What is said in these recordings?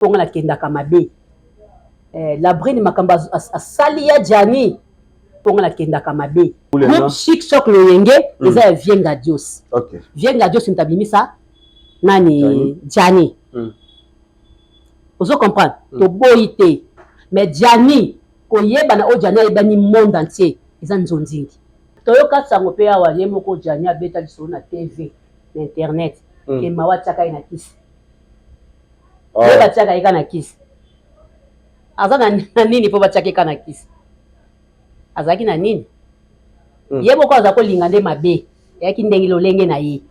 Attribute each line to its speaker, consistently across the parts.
Speaker 1: Mpo nga nakendaka mabe eh, Labrine makambo asali ya Gianni mpo nga nakendaka mabe. Groupe Chic Choc Loyenge eza ya Vieux Ngadios. Vieux Ngadios moto abimisa nani Gianni. Ozo comprendre? Toboyi te. Mais Gianni koyebana oyo Gianni ayebani monde entier eza nzonzingi. Toyoka sango pe awa ye moko Gianni abeta lisolo na TV na internet ke mawa atiaka ye na kisi. Ye batiaka ye ka na kisi. Aza na nini po batiaka ye ka na kisi? Azalaki na nini? Ye moko aza kolinga nde mabe. Eyaki ndenge lolenge na ye.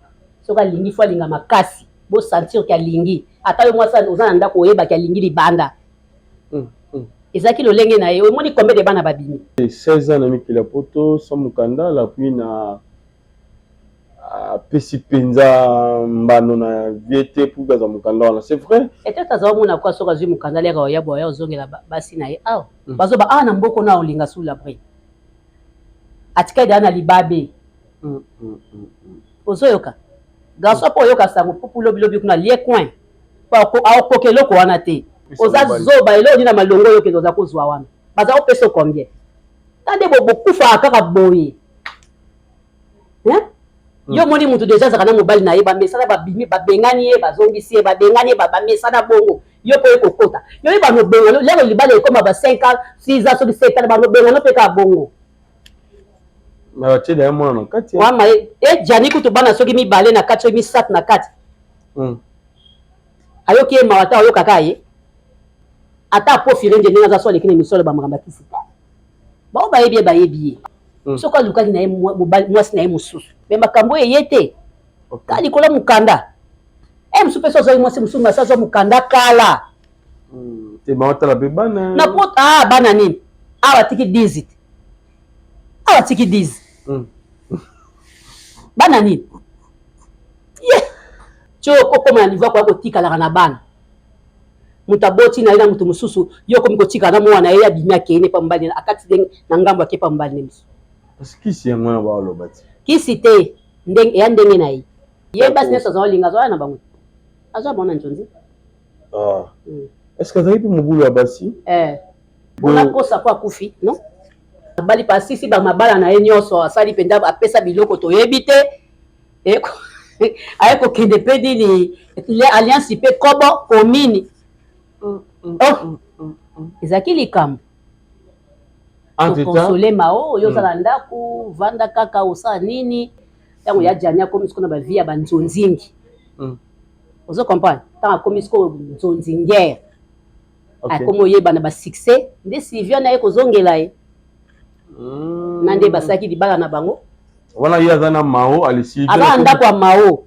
Speaker 1: Soki alingi fo alinga makasi. Bo sentir ke alingi. Ata yo mwasi oza na ndako oyebaki alingi libanda. Ezalaki lolenge na ye. Omoni combien de bana babimi?
Speaker 2: 16 ans na mikili ya poto sans mokanda la pluie na apesi mpenza mbano na vie te pour azwa mokanda wana, c'est vrai.
Speaker 1: Peut-être aza omona kwa soki azwi mokanda leka oya boya ozongela basi na ye awa. Bazoba awa na mboko na olinga sous l'abri. Atikali deja na libabe. Ozoyoka garçon mpo oyoka sango pupu lobi lobi kuna lie coin aokoka eloko wana te. Oza zoba eloko nini na malongo oyo okende oza kozwa wana. Baza kopesa combien? Tande bokufaka kaka boye. Hein? Yo omoni mutu deja azalaka na mobali na ye, bamesana, babimi, babengani ye, bazongisi ye, babengani ye, bamesana bongo. Yo mpo ye kokota. Yo ye banobenga, lelo libala ekoma ba 5 ans, 6 ans, soki 7 ans, banobenga no mpe kaka bongo.
Speaker 2: Mais batie deja mwana na kati.
Speaker 1: Wama e Gianni kutu bana soki mibale na kati, soki misato na kati. Ayoki ye mawa ata oyokaka ye. Ata apofire nde ndenge aza so aleki na misolo ba makambo ya kisi te. Bao bayebi ye bayebi ye. Soki alukaki na ye mwasi na ye mosusu. Mais makambo oyo eye te. Kaka likolo ya mokanda. Eh mosusu mpe so azwaki mwasi mosusu mais azwa mokanda kala.
Speaker 2: Te baotala mpe bana.
Speaker 1: Na pot ah bana nini? Awa atiki 10 te. Awa atiki 10. Bana nini? Ye. Tio okokoma na niveau akoya kotikalaka na bana. Moto aboti na ye na moto mosusu, yo okomi kotikala na mwana ye abimi akei ne pa mobali na akati ndenge na ngambo ake pa mobali ne mosusu.
Speaker 2: Kasi kisi yango wana baoloba ti.
Speaker 1: Kisi te, ndenge eya ndenge na ye. Ye basi nyonso azala olinga azala na bango. Azwa bango na nzonzi.
Speaker 2: Ah. Est-ce que azalaki mpe mobulu ya basi?
Speaker 1: Eh. Bona kosa po akufi, non? Abali pa asisi ba mabala na ye nyonso, asali mpenza apesa biloko toyebi te. Aye kokende mpe nini alliance mpe kobo commune. Oh. Ezalaki likambo. Tokonsole mao, yo ozala ndako, vanda kaka osala nini. Ntango ya Gianni akomi sikoyo na ba vie ya ba nzonzingi. Ozo comprendre? Ntango akomi sikoyo nzonzingere. Akomi oyeba na ba succès, nde Sylvia na ye kozongela ye. Na nde basalaki libala na bango.
Speaker 2: Wana ye aza na Mao, alisi.
Speaker 1: Aza na ndako ya Mao.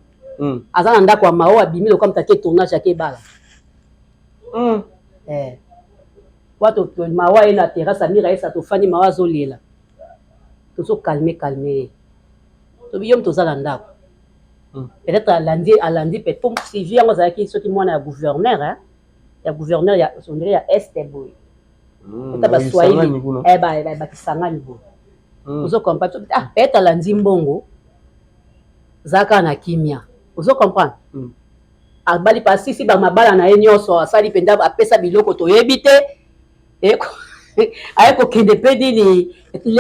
Speaker 1: Aza na ndako ya Mao, abimi lokola moto ake tournage ake bala. Eh. Wato Mao aye na terrasse Amira yesa tofandi Mao azolela. Tozo calmer calmer ye. Tobi yo moto oza na ndako. Peut-être alandi alandi pe po Sylvie yango azalaki soki mwana ya gouverneur hein. Ya gouverneur ya on dirait ya Est boye. Ota ba Swahili eh ba ba Kisangani boye. Ozo comprendre? Ah peut-être alandi mbongo. Zaka na kimia. Ozo comprendre? Abali pa sisi ba mabala na ye nyonso asali mpenza apesa biloko toyebi te. Aye kokende mpe nini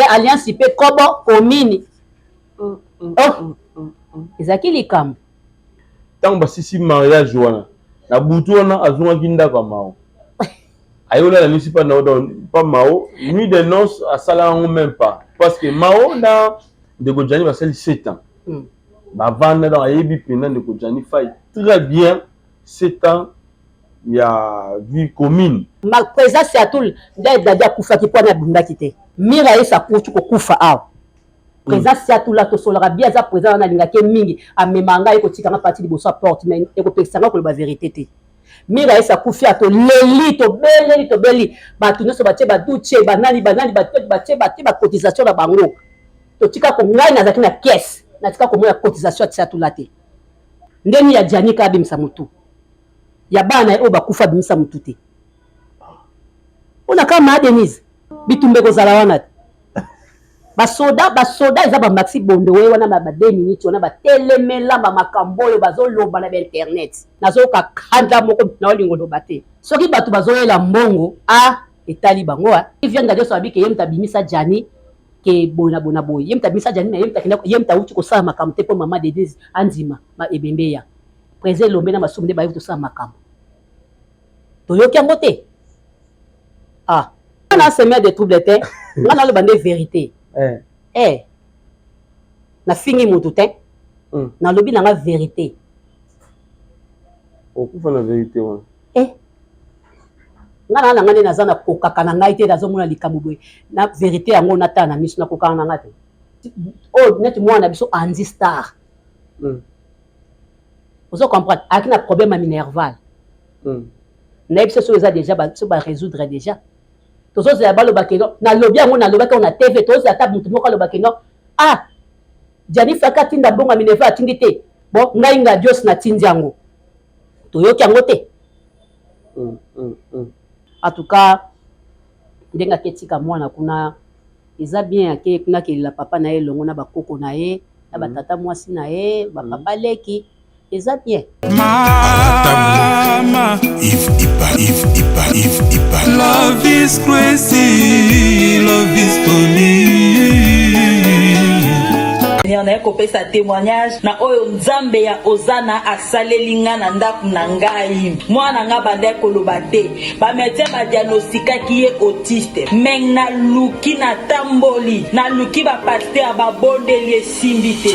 Speaker 1: alliance mpe kobo commune. Oh. Ezalaki likambo.
Speaker 2: Ntango basisi mariage wana na butu wana azongaki ndako ya Mao. Ayola na misi pa na pa Mao, nuit de noces asala yango même pas parce que Mao na ndeko Gianni basali 7 ans. Bavanda donc ayebi mpenza ndeko Gianni Faye très bien 7 ans ya vie commune.
Speaker 1: Ma présence ya tout nde Dadi akufaki mpo wana abundaki te. Mira ye sakuti kokufa awa. Présence ya tout la tosolaka bien aza présent wana alingaki ye mingi amema ngai kotika nga parti liboso ya porte mais ekopekisa nga koloba vérité te. Mira ye sakufi a toleli tobeleli tobeli bato nyonso batie ba duce banani banani batie batie ba cotisation na bango. Totika ko ngai nazalaki na caisse natika komona cotisation ya Siatula te. Ndeni ya Gianni ka abimisa motu. Ya bana na ye oyo bakufa abimisa motu te. Pona kama Denise bitumba ekozala wana te. Basoda basoda eza ba maxi bondo we wana ba 2 minutes wana batelemela ba makambo oyo bazoloba na ba internet. Nazoyoka kanda moko na olingo loba te. Soki bato bazoyela mbongo a etali bango a vianga nyonso abi ke ye moto abimisa Gianni ke boye na boye na boye, ye moto abimisa Gianni, mais ye moto akenda, ye moto awuti kosala makambo te mpo mama Denise andima ma ebembe ya président Elombe na Masumu nde bayebi tosala makambo, toyoki yango te. Ah, nga na semeur de trouble te, nga naloba nde vérité.
Speaker 2: Eh.
Speaker 1: Eh, nafingi motu te, nalobi na nga vérité.
Speaker 2: Okufa na vérité wana.
Speaker 1: Eh, nga na na nga nde naza na kokaka na ngai te, nazomona likambo boye na vérité yango natala na miso, nakokaka na nga te. Oyo neti mwana na biso Andy Star, ozo comprendre, ayaki na problème ya minerval. Nayebi so soki eza déjà so barésoudre déjà, tozozela balobake no. Nalobi yango, nalobaki yango na TV, tozozela ata motu moko alobake no: ah, Gianni faka atinda mbongo ya minerval, atindi te. Bon, ngai nga Dios natindi yango, toyoki yango te. En tout cas, ndenge aketika mwana kuna eza bien, ake kuna akelela papa na ye elongo na bakoko na ye na batata mwasi na ye, bapapa leki, eza bien.
Speaker 3: Mama,
Speaker 4: Yves Ipa, Yves Ipa, Yves Ipa.
Speaker 3: Love is crazy, love is funny.
Speaker 5: Naye kopesa témoignage na oyo Nzambe ya Ozana asaleli nga na ndako na ngai. Mwana nga bandaki koloba te, bamédecin badiagnostikaki ye autiste, mais naluki, natamboli, naluki bapasteur, babondeli, esimbi te.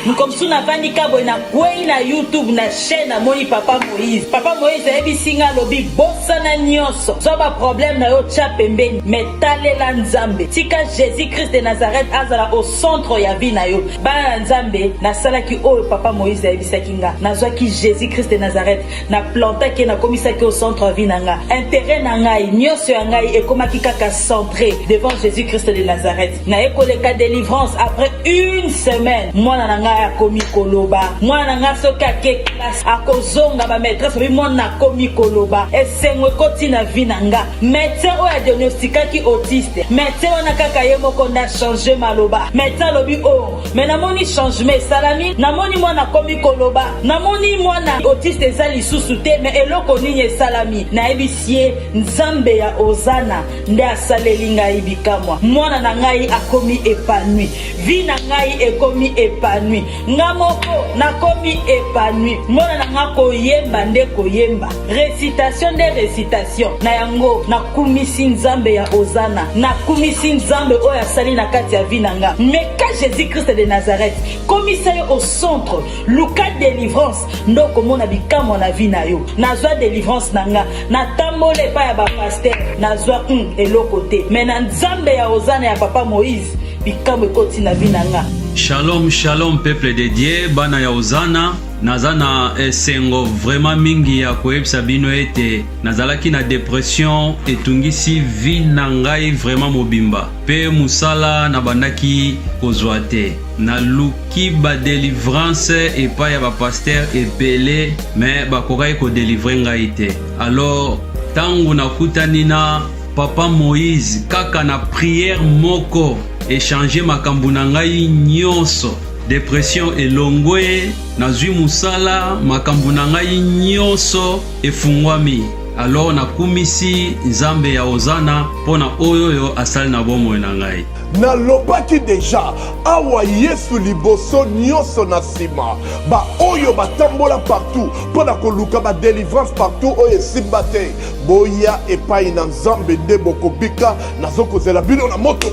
Speaker 5: Mokomosu navandi ka boye, nakwei na YouTube, na chaîne, namoni papa Moïse. Papa Moïse ayebisi nga, alobi: bosana nyonso, zwa baproblème na yo, tya pembeni, mais talela Nzambe, tika Jésus Christ de Nazareth azala au centre ya vie na yo. Bana na Nzambe, nasalaki oyo papa Moïse ayebisaki nga. Nazwaki Jésus Christ de Nazareth, naplantaki ye, nakomisaki au centre ya vie na nga. Intérêt na ngai nyonso ya ngai ekomaki kaka centré devant Jésus Christ de Nazareth. Naye koleka délivrance, après une semaine mwana na ngai akomi koloba. Mwana na ngai soki ake classe, akozonga, bamaîtresse babi mwana akomi koloba. Esengo ekoti na vie na nga. Médecin oyo adiagnostikaki autiste, médecin wana kaka ye moko nde achange maloba. Médecin alobi: o oh, mais namoni changement esalami, namoni mwana akomi koloba, namoni mwana autiste eza lisusu te, mais eloko nini esalami? Nayebisi ye: Nzambe ya Ozana nde asaleli ngai bikamwa. Mwana na ngai akomi épanoui, vie na ngai ekomi épanoui, nga moko nakomi épanoui. Mwana na nga koyemba nde koyemba, récitation nde récitation. Na yango nakumisi Nzambe ya Ozana, nakumisi Nzambe oyo asali na kati ya vie na nga. Meka Jésus Christ de Nazareth, komisa ye au centre, luka délivrance nde okomona bikamwa na vie na yo. Nazwa délivrance na nga, natambola epai ya bapasteur, nazwa eloko te, mais na Nzambe ya Ozana ya papa Moïse, bikamwa ekoti na vie na nga.
Speaker 6: Shalom, shalom, peuple de Dieu, bana ya Ozana. Naza na esengo vraiment mingi ya koyebisa bino ete nazalaki na dépression, etungisi vie na ngai vraiment mobimba, mpe mosala nabandaki kozwa te. Naluki badélivrance epai ya bapasteur ebele, mais bakokaki kodélivrer ngai te. Alors ntango nakutani na papa Moïse, kaka na prière moko echanger makambo na ngai nyonso. Dépression elongwe, nazwi mosala, makambo na ngai nyonso efungwami. Alors nakumisi Nzambe ya Ozana mpo na oyo oyo asali na bomoi na ngai.
Speaker 7: Nalobaki déjà awa: Yesu liboso, nyonso na nsima. Baoyo batambola partout mpo na koluka badélivrance partout oyo esimba te, boya epai na Nzambe nde bokobika. Nazokozela bino na moto.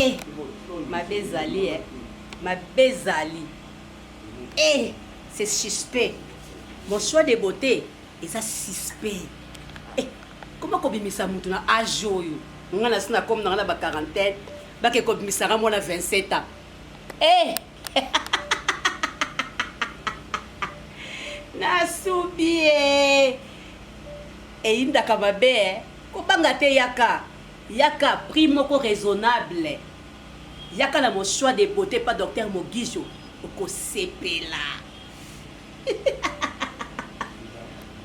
Speaker 8: Eh, mabe ezali, eh. Mabe ezali. Eh, c'est suspect. Mon choix de beauté eza suspect. Eh, comment kobimisa mutu na âge oyo? Nga na sina comme na nga na ba quarantaine, bake kobimisaka mwana 27 ans. Eh! Nasubi e. Eyindaka mabe eh. Kobanga te, yaka. Yaka prix moko raisonnable. Yaka na mon choix de beauté pa docteur Mogijo, okosepela.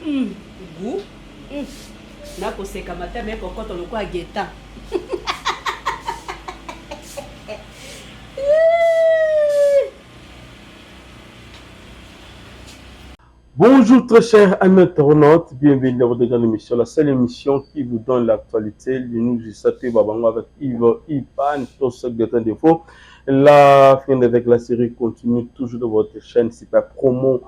Speaker 8: Goût. Nakoseka matama ekokoto lokola geta.
Speaker 2: Bonjour très chers amis internautes, bienvenue dans votre grande émission, la seule émission qui vous donne l'actualité, les news du Saté Babango avec Yves Ipan, tous de défaut. La fin avec la série continue toujours de votre chaîne Super Promo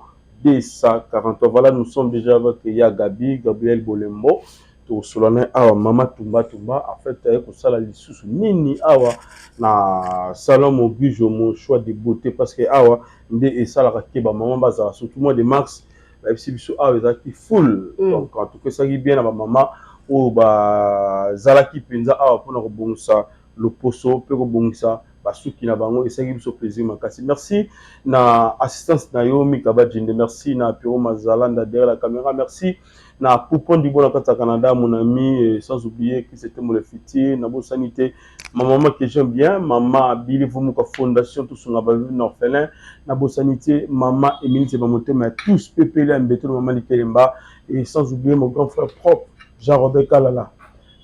Speaker 2: 243. Voilà, nous sommes déjà avec Ya Gabi, Gabriel Bolembo. Tosolola na ye awa mama tumba tumba en fait aye kosala lisusu nini awa na salon Mobijo mon choix de beauté parce que awa nde esalaka ke ba mama bazala surtout mois de mars bayebisi biso awa ezalaki full donc en tout cas esalaki bien na ba mama oyo bazalaki mpenza awa mpona kobongisa loposo mpe kobongisa basuki na bango esalaki biso plaisir makasi. Merci na assistance na yo Mika Bajinde, merci na Pierrot Mazalanda derrière la caméra, merci na Poupon Dibo na kati ya Canada mon ami, et sans oublier que c'était mon futur na bosani te ma maman que j'aime bien, maman Billy Vumuka Fondation tosunga ba veuve na orphelin, na bosani te maman Emilie Tseba Motema ya tous pepele ya Mbeto na maman Likelemba, et sans oublier mon grand frère propre Jean-Robert Kalala,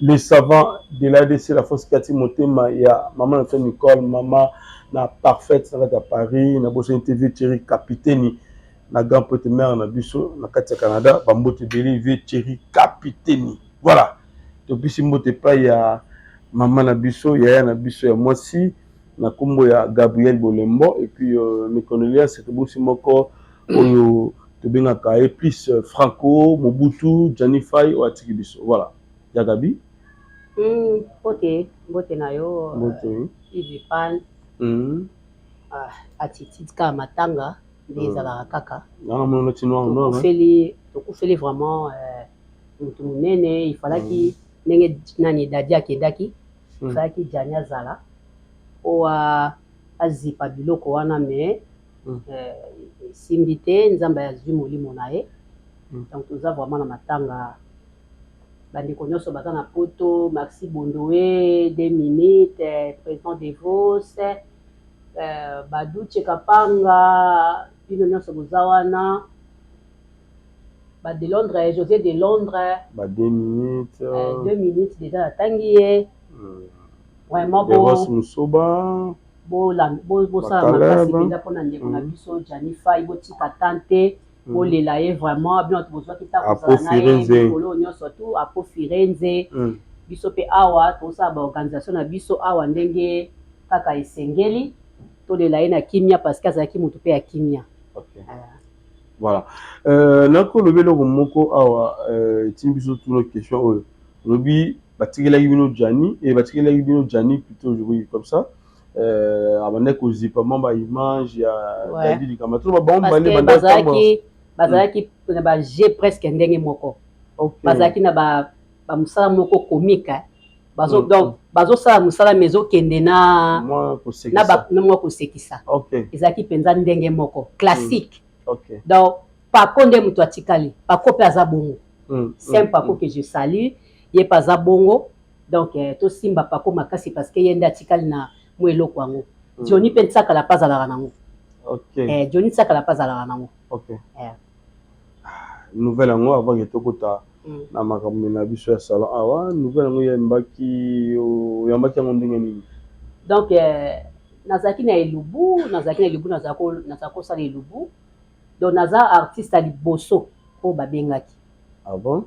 Speaker 2: le savant de l'ADC, la force Kati Motema ya maman na Nicole, maman na parfaite na kati ya Paris, na bosani te vieux Thierry Capitaine na grand prêtre mère na biso na kati ya Canada, ba mbote ebele vieux Thierry Capitaine. Voilà, topesi mbote epai ya mama na biso, yaya na biso ya mwasi na kombo ya Gabriel Bolembo, et puis mes condoléances tobosi moko oyo tobengaka ye plus Franco Mobutu Gianni Fay oyo atiki biso. Voilà, ya Gabi.
Speaker 1: Mbote, mbote na yo,
Speaker 2: Mbote.
Speaker 1: Yves Pan. Ah, attitude kaka matanga nde ezalaka kaka.
Speaker 2: Nanga mona neti noir noir.
Speaker 1: Tokufeli, tokufeli vraiment motu monene, il fallaki ndenge nani Dadi akendaki, il fallaki Gianni azala po azipa biloko wana, mais esimbi te, Nzambe azwi molimo na ye. Donc toza vraiment na matanga, bandeko nyonso baza na poto, Maxi Bondoe, 2 minutes, président Devos, Baduche Kapanga, bino nyonso boza wana, ba de Londres, José de Londres,
Speaker 2: ba 2 minutes,
Speaker 1: 2 minutes déjà natangi ye. Vraiment
Speaker 2: Devos Musoba,
Speaker 1: bosala makasi mpenza mpona ndeko na biso Gianni Fay, botika tante, bolela ye vraiment, bino bato bozwaki ntango kozala na ye mikolo nyonso tu Apo Firenze. Biso mpe awa tozosala baorganisation na biso awa ndenge kaka esengeli, tolela ye na kimia parce que azalaki motu mpe ya kimia.
Speaker 2: Voilà. Nakoloba eloko moko awa etindi biso tuna question oyo olobi batikelaki bino Gianni, et batikelaki bino Gianni plutôt oui comme ça abandaki kozipa mwa ba image ya Dadi Likamba to bango
Speaker 1: mibale bazalaki na ba jeu presque ndenge moko, bazalaki na ba mosala moko comique, donc bazosala mosala mais ezokende na mwa kosekisa, ezalaki mpenza ndenge moko classique. Donc Paco nde moto atikali, Paco mpe aza bongo, c'est un Paco que je salue, ye mpe aza bongo. Donc tosimba Paco makasi parce que ye nde atikali na mwa eloko yango. Johnny mpe Nsakala mpe azalaka nango, Johnny Nsakala mpe azalaka nango.
Speaker 2: Nouvelle yango avant ke tokota na makambo na biso ya salon awa, nouvelle yango oyambaki oyambaki yango ndenge nini?
Speaker 1: Donc nazalaki na elubu, nazalaki na elubu, nazalaki kosala elubu. Donc naza artiste ya liboso oyo babengaki.
Speaker 2: Ah bon?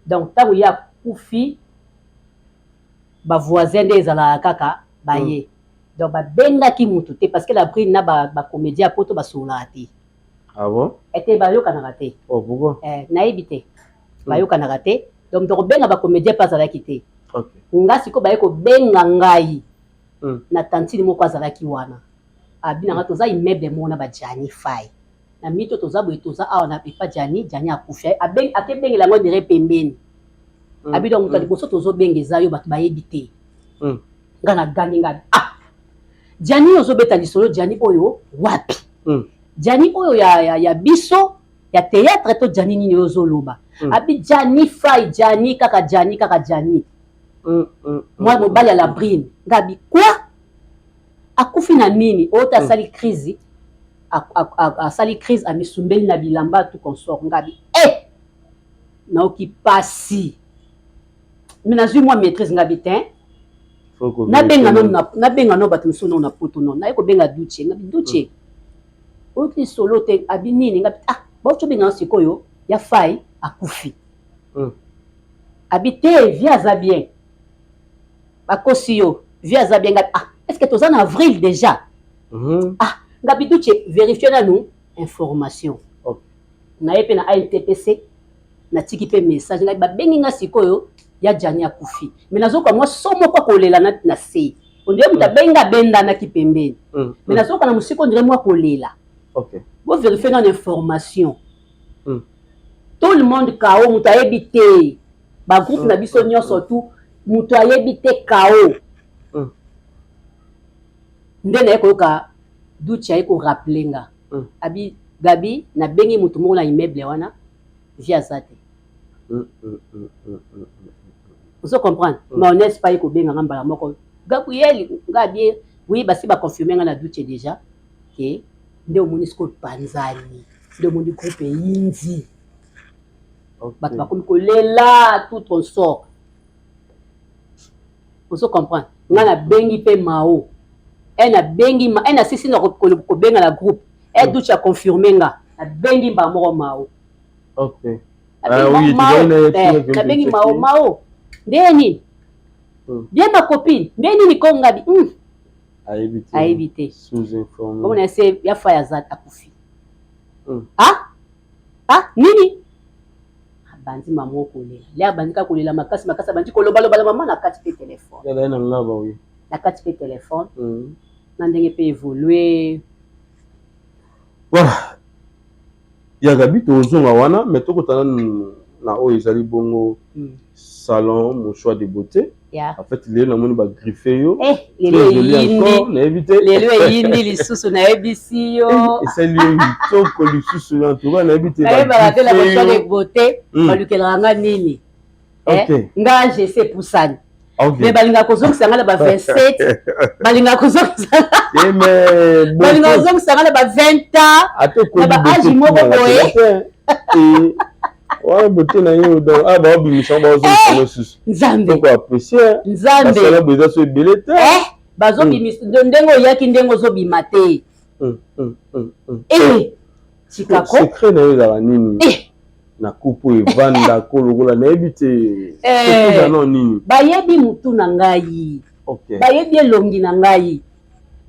Speaker 1: Donc ntango ye akufi, bavoisin nde ezalaka kaka baye. Donc babengaki mutu te parce que la brune na bacomédien ya poto basololaka te.
Speaker 2: Ah bon?
Speaker 1: Ete bayokanaka te.
Speaker 2: Oh, pourquoi?
Speaker 1: Nayebi te, bayokanaka te. Donc tokobenga bacomédien mpe azalaki te. Nga sikoyo baye kobenga ngai na tantine moko azalaki wana, abinanga toza immeuble moko na baJianni Fay na mito, toza boye, toza awa na epa Gianni, Gianni akufi, akebengela yango dire pembeni. Abi donc moto ya liboso tozobenga eza yo, bato bayebi te. Nga nagangi, nga ah, Gianni ozobeta lisolo, Gianni oyo wapi? Gianni oyo ya biso ya théâtre to Gianni nini oyo ozoloba? Abi Gianni Fay, Gianni kaka, Gianni kaka, Gianni mwa mobali ya Labrine. Nga abi quoi, akufi na nini? Oyo te asali crise, asali crise, amisumbeli na bilamba tout consort. Nga abi eh, naoki pasi, mais nazwi mwa maîtrise, nga bi te, nabenga no, nabenga no bato mosusu no na poto no, naye kobenga Duce, nga bi Duce. Oyoki lisolo te? Abi nini? Nga ah, bauti obenganga sikoyo, ya Fai akufi. Abi te, vie aza bien, bakosi yo, vie aza bien. Nga ah, est ce que toza na avril déjà? Ah, nga biduche, vérifie nanu information. Naye mpe na ANTPC, natiki mpe message, ngai babengi nga sikoyo, ya Jani akufi, mais nazoka mwa so moko akolela na se, on dirait moto abengi nga, abendanaki pembeni, mais nazoka na mosika, on dirait mwa kolela. Bovérifie nano information. Tout le monde kao, moto ayebi te, bagroupe na biso nyonso tu, moto ayebi te, kao. Nde naye koyoka Duchi aye korappeler nga. Abi Gabi, nabengi moto moko na immeuble wana, vie aza te. Ozo comprendre? Mayonnaise pa ye kobenga nga mbala moko, Gabriel. Nga bien, oui, basi baconfirme nga na Duche déjà ke nde omoni sikoyo panzani, nde omoni groupe eyindi. Bato bakomi kolela, tout consort. Ozo comprendre? Nga nabengi mpe Mao e, nabengi e, nasisi na kobenga na groupe e. Duche aconfirme nga, nabengi mbala moko Mao. Nabengi Mao, Mao, nde nini? Bien, ma copine, nde nini ko? Ngabi ayebi te. Omona ese ya Fai aza akufi. Ah ah, nini? Abandi mama kolela le, abandi kaka kolela makasi makasi, abandi kolobaloba na mama na kati mpe telefone, na kati mpe telefone, na ndenge mpe évolue.
Speaker 2: Voilà, ya Gabi, tozonga wana, mais tokota nanu na oyo ezali bongo salon Mon Choix de Beauté. En fait, lelo namoni bagriffe yo.
Speaker 1: Lelo eyindi.
Speaker 2: Nayebi te.
Speaker 1: Lelo eyindi lisusu, nayebisi yo.
Speaker 2: Esali yo kitoko lisusu, en tout cas nayebi te.
Speaker 1: Nayebaka te na Mon Choix de Beauté balukelaka nga nini. Nga je sais pusani, mais balingaka kozongisa nga na ba 27, balingaka kozongisa, balingaka kozongisa nga na ba 20 ans, na ba âge moko boye.
Speaker 2: Wana beauté na yo, donc ah, baobimisa, baozongisa mosusu.
Speaker 1: Nzambe!
Speaker 2: Toko apprécier.
Speaker 1: Nzambe!
Speaker 2: Basala boye eza so ebele te.
Speaker 1: Bazobimisa ndenge oyaki, ndenge ozobima te. Tikako.
Speaker 2: Secret na yo ezalaka nini na coupe oyo evandako lokola nayebi te? Eza no nini?
Speaker 1: Bayebi mutu na ngai, bayebi elongi na ngai,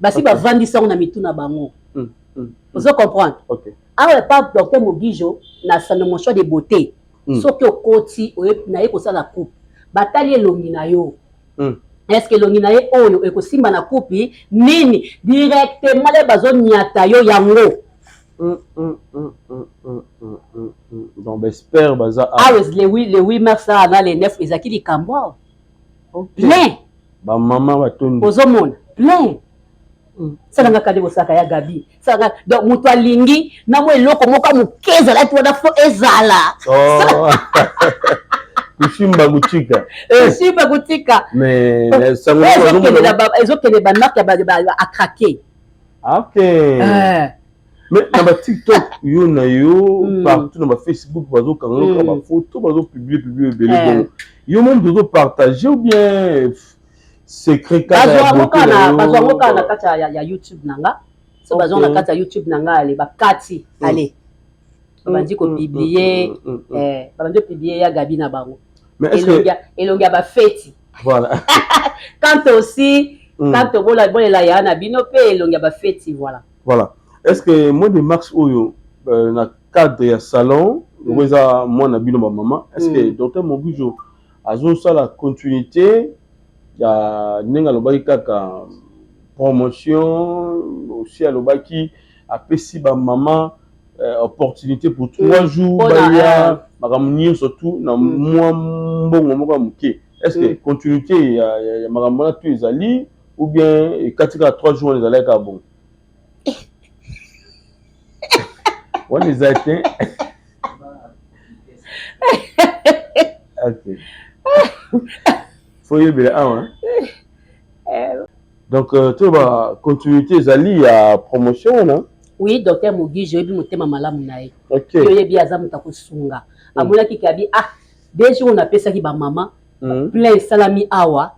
Speaker 1: basi bavandisa yango na mitu na bango. Ozo comprendre? Awa epa docteur Mogijo na salon Mon Choix de Beauté, soki okoti naye kosala coupe, batali elongi na yo, est ce que elongi na ye oyo ekosimba na coupe nini? Directement le bazoniata yo yango.
Speaker 2: Donc baexpert baza.
Speaker 1: Awa le 8 mars awa na le 9 ezalaki likambo awa plein.
Speaker 2: Bamama batondi.
Speaker 1: Ozomona plein. Salanga kande bosalaka ya Gabi, salanga. Donc moto alingi na mwa eloko moko ya moke ezalaki wana, fo ezala.
Speaker 2: Kusimba kutika.
Speaker 1: Kusimba kutika. Ezokende bamarque ya acraquer.
Speaker 2: Ok, mais na baTikTok yo na yo, partout na baFacebook, bazokanga kaka bafoto, bazopublie publie ebele. Bongo yo mo moto ozopartage ou bien secret
Speaker 1: kaka ya beauté na yo? Bazwango kaka na kati ya YouTube na nga. So bazwango na kati ya YouTube na nga, ale bakati, ale babandi kopublier, babandi kopublier ya Gabi na bango, elongi ya bafeti.
Speaker 2: Voilà.
Speaker 1: Quand aussi, quand bolela ya na bino mpe elongi ya bafeti, voilà.
Speaker 2: Voilà. Est ce que mois de mars oyo, na cadre ya salon loko eza mwana bino bamama, est ce que docteur Mogijo azosala continuité ya ndenge alobaki kaka promotion aussi, alobaki apesi bamama opportunité pour 3 jours, baya makambo nyonso tu na mwa mbongo moko ya moke? Est ce que continuité ya makambo wana tu ezali, ou bien ekati kaka 3 jours wana ezalaki kaka bongo wana eza te? Ok, fo yebela awa. Donc to ba continuité ezali ya promotion wana?
Speaker 1: Oui, docteur Mogige, oyebi motema malamu na ye. Oyebi aza moto akosunga. Amonaki kabi ah, 2 jours napesaki bamama, plein esalami awa.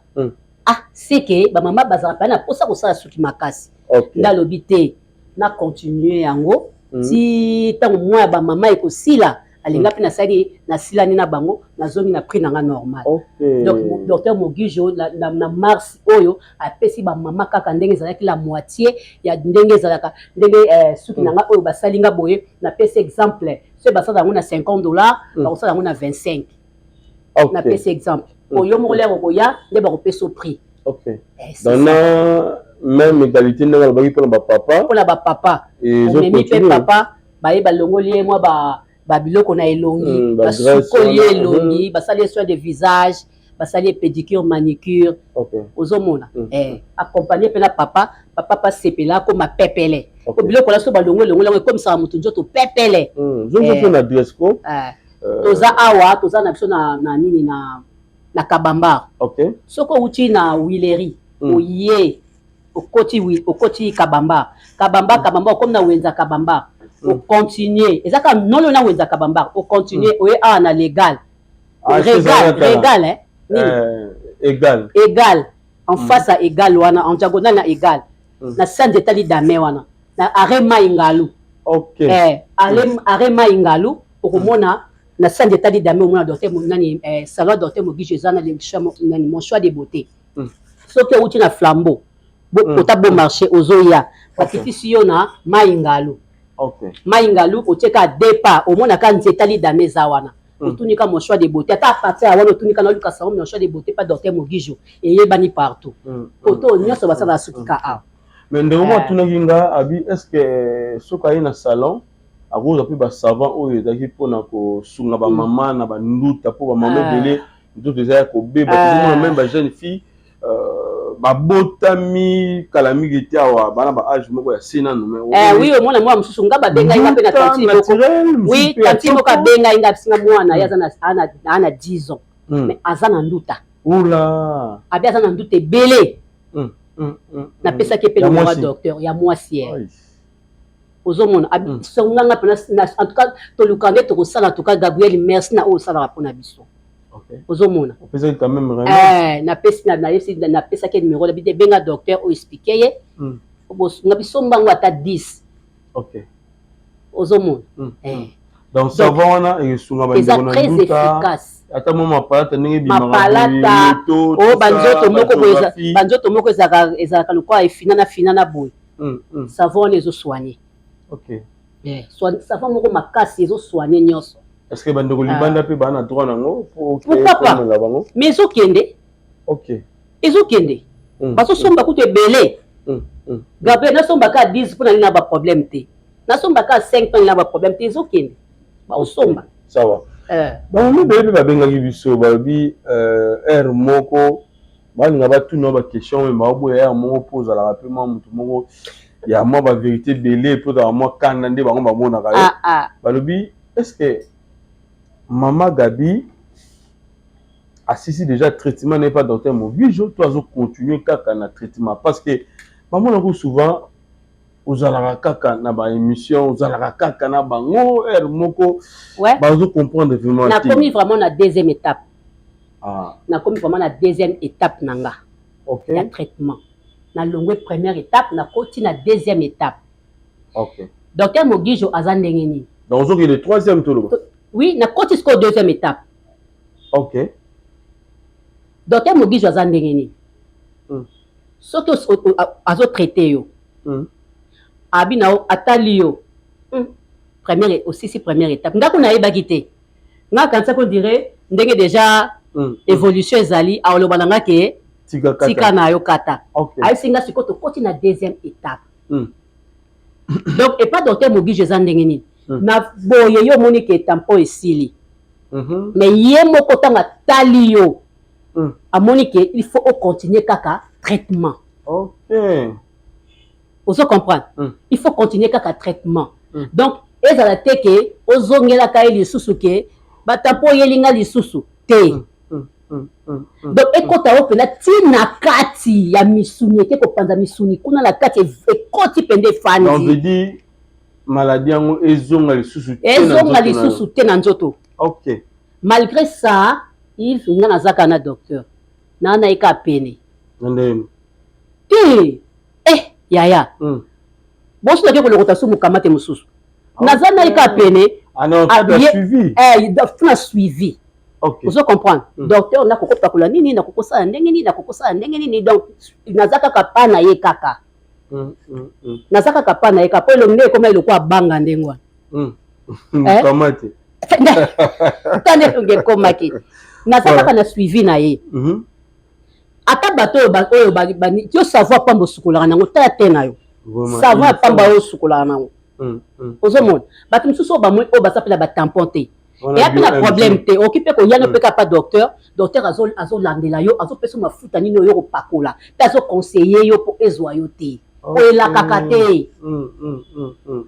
Speaker 1: Ah, c'est que bamama bazalaka mpe na mposa kosala suki makasi. Nde alobi te. Na continuer yango ti ntango mwa ya bamama ekosila, alinga mpe nasali, nasilani na bango, nazongi na prix na nga normal. Donc docteur Mogijo na mars oyo apesi bamama kaka ndenge ezalaki, la moitié ya ndenge ezalaka, ndenge suki na nga oyo basali nga boye. Napesi exemple, soki basala yango na 50 $, bakosala yango na 25. Napesi exemple oyo moko lero koya nde bakopesa prix.
Speaker 2: Donc na même égalité ndenge alobaki mpona bapapa.
Speaker 1: Mpona bapapa, omemi mpe papa, baye balongoli ye mwa babiloko na elongi, basukoli ye elongi, basali ye soin de visage, basali ye pédicure, manicure. Ozomona, accompagne mpe na papa, papa mpe asepela, akoma pepele. Po biloko wana so balongo elongo yango, ekomisaka moto nzoto pepele.
Speaker 2: Zongo na adresse ko.
Speaker 1: Toza awa, toza na biso na nini, na Kabambar. Soki outi na Huilerie, oye, okoti Kabambar, Kabambar, Kabambar, okomi na wenza Kabambar, ocontinue, eza kaka nolo na wenza Kabambar, ocontinue, oye awa na Legal, Regal, Regal, eh?
Speaker 2: Égal.
Speaker 1: Égal, en face ya Égal wana, en diagonale na Égal, na sanza etali dame wana, na arrêt Mai Ngalu. Arrêt Mai Ngalu, okomona na sanza etali dame, omona docteur nani, salon docteur Mogijo eza na nani, Mon Choix de Beauté. Soki outi na Flambeau, ota Bon Marché, ozoya, bakitisi yo na Mai Ngalu. Mai Ngalu, otie kaka deux pas, omonaka nzeta lidame eza wana. Otuni ka Mon Choix de Beauté, ata partir ya wana, otuni ka naluka salon Mon Choix de Beauté pa docteur Mogijo, eyebani partout. Koto nyonso basalaka suki ka awa.
Speaker 2: Mais ndeko moko atunaki nga, abi est ce que soki aye na salon, akozwa mpe basavon oyo ezalaki mpona kosunga bamama na banduta, mpo bamama ebele nzoto eza ya kobeba? Tozomona même bajeune fille babotami kala mingi te awa, bana ba âge moko ya se nanu.
Speaker 1: Oui, omona mwana mosusu, nga babengai nga mpe na tantine moko. Oui, tantine moko abengai nga, abisinga mwana ye aza na 10 ans, mais aza na nduta.
Speaker 2: Oula.
Speaker 1: Abi aza na nduta ebele. Napesaki mpe numéro ya docteur, ya mwasi ye. Ozomona songanga mpena. En tout cas, toluka nde tokosala. En tout cas, Gabriel, merci na oyo osalaka mpona biso. Ozomona, napesi, napesaki numéro na bite, benga docteur oyo, explique ye nga biso mbango ata 10. Ozomona.
Speaker 2: Donc savon wana esunga
Speaker 1: bandeko na très efficace.
Speaker 2: Ata mwa mapalata ndenge
Speaker 1: mapalata oyo, banzoto moko boye, banzoto moko ezalaka lokola efinana finana boye, savon wana ezosoigne. Savon moko makasi, ezosoigne nyonso.
Speaker 2: Est ce que bandeko libanda mpe baa na droit nango?
Speaker 1: Pourquoi pas? Mais ezokende. Ezokende, bazosomba kutu ebele. Gabriel, nasombaka 10 mpo na nini na baproblème te, nasombaka 5 mpo na nini na baproblème te, ezokende, baosomba.
Speaker 2: Sawa. Bango mibale mpe babengaki biso, balobi heure moko balinga batuna baquestion oyo baoboya heure moko, mpo ozalaka mpe mwa motu moko ya mwa bavérité ebele, mpo ozalaka mwa kanda nde bango bamonaka yo. Balobi est ce que mama Gabi asisi déjà traitement na ye pa docteur Movijo, to azocontinue kaka na traitement? Parce que bamonako souvent ozalaka kaka na baémission, ozalaka kaka na bango heure moko. Bazocomprendre vraiment.
Speaker 1: Nakomi vraiment na deuxième étape. Nakomi vraiment na deuxième étape na nga ya traitement. Nalongwe première étape, nakoti na deuxième étape. Docteur Mogijo aza ndenge nini?
Speaker 2: Donc ozokende troisième, toloba?
Speaker 1: Oui, nakoti sikoyo deuxième étape. Docteur Mogijo aza ndenge nini? Soki azotraite yo, abi na yo, atali yo, première, osisi première étape. Ndako nayebaki te, nga kanisaki on dirait ndenge déjà évolution ezali, aloba na nga ke
Speaker 2: tika,
Speaker 1: tika na yo, kata. Ayebisi nga sikoyo tokoti na deuxième étape. Donc epa docteur Mogijo eza ndenge nini? Na boye yo omoni ke tampon esili, mais ye moko ntango atali yo, amoni ke il faut ocontinue kaka traitement. Ozo comprendre? Il faut continuer kaka traitement. Donc ezala te ke ozongelaka ye lisusu ke batampon oyeli nga lisusu te. Donc ekota yo mpenza ntina kati ya misuni, eke kopanza misuni kuna na kati, ekoti mpenza, efandi.
Speaker 2: Maladie yango ezonga lisusu
Speaker 1: te? Ezonga lisusu te na nzoto. Malgré ça, Yves, nga nazaka na docteur naa nayeka pene
Speaker 2: Na ndenge
Speaker 1: te. Eh yaya. Boso nake kolokota su mokamate mosusu. Naza na ye kaka pene.
Speaker 2: Ah non, suivi.
Speaker 1: Eh, na suivi. Okay. Ozo comprendre? Docteur nakoko pakola nini, nakoko sala ndenge nini, nakoko sala ndenge nini. Donc naza kaka pa na ye kaka. Naza kaka pa na ye kaka po elongi nde ekoma eloko abanga ndenge wana.
Speaker 2: Mokamate.
Speaker 1: Tanda elongi ekomaki. Naza kaka na suivi na ye. Ata bato oyo oyo yo savon ya pamba osukolaka nango, tala te na yo. Savon ya pamba oyo osukolaka nango. Ozomona bato mosusu oyo bamoi oyo baza mpe na batampon te, eya mpe na problème te. Okoki mpe koya no mpe kaka pa docteur. Docteur azolandela yo, azopesa mafuta nini oyo kopakola, mpe azoconseille yo mpo ezwa yo te, po elakaka te,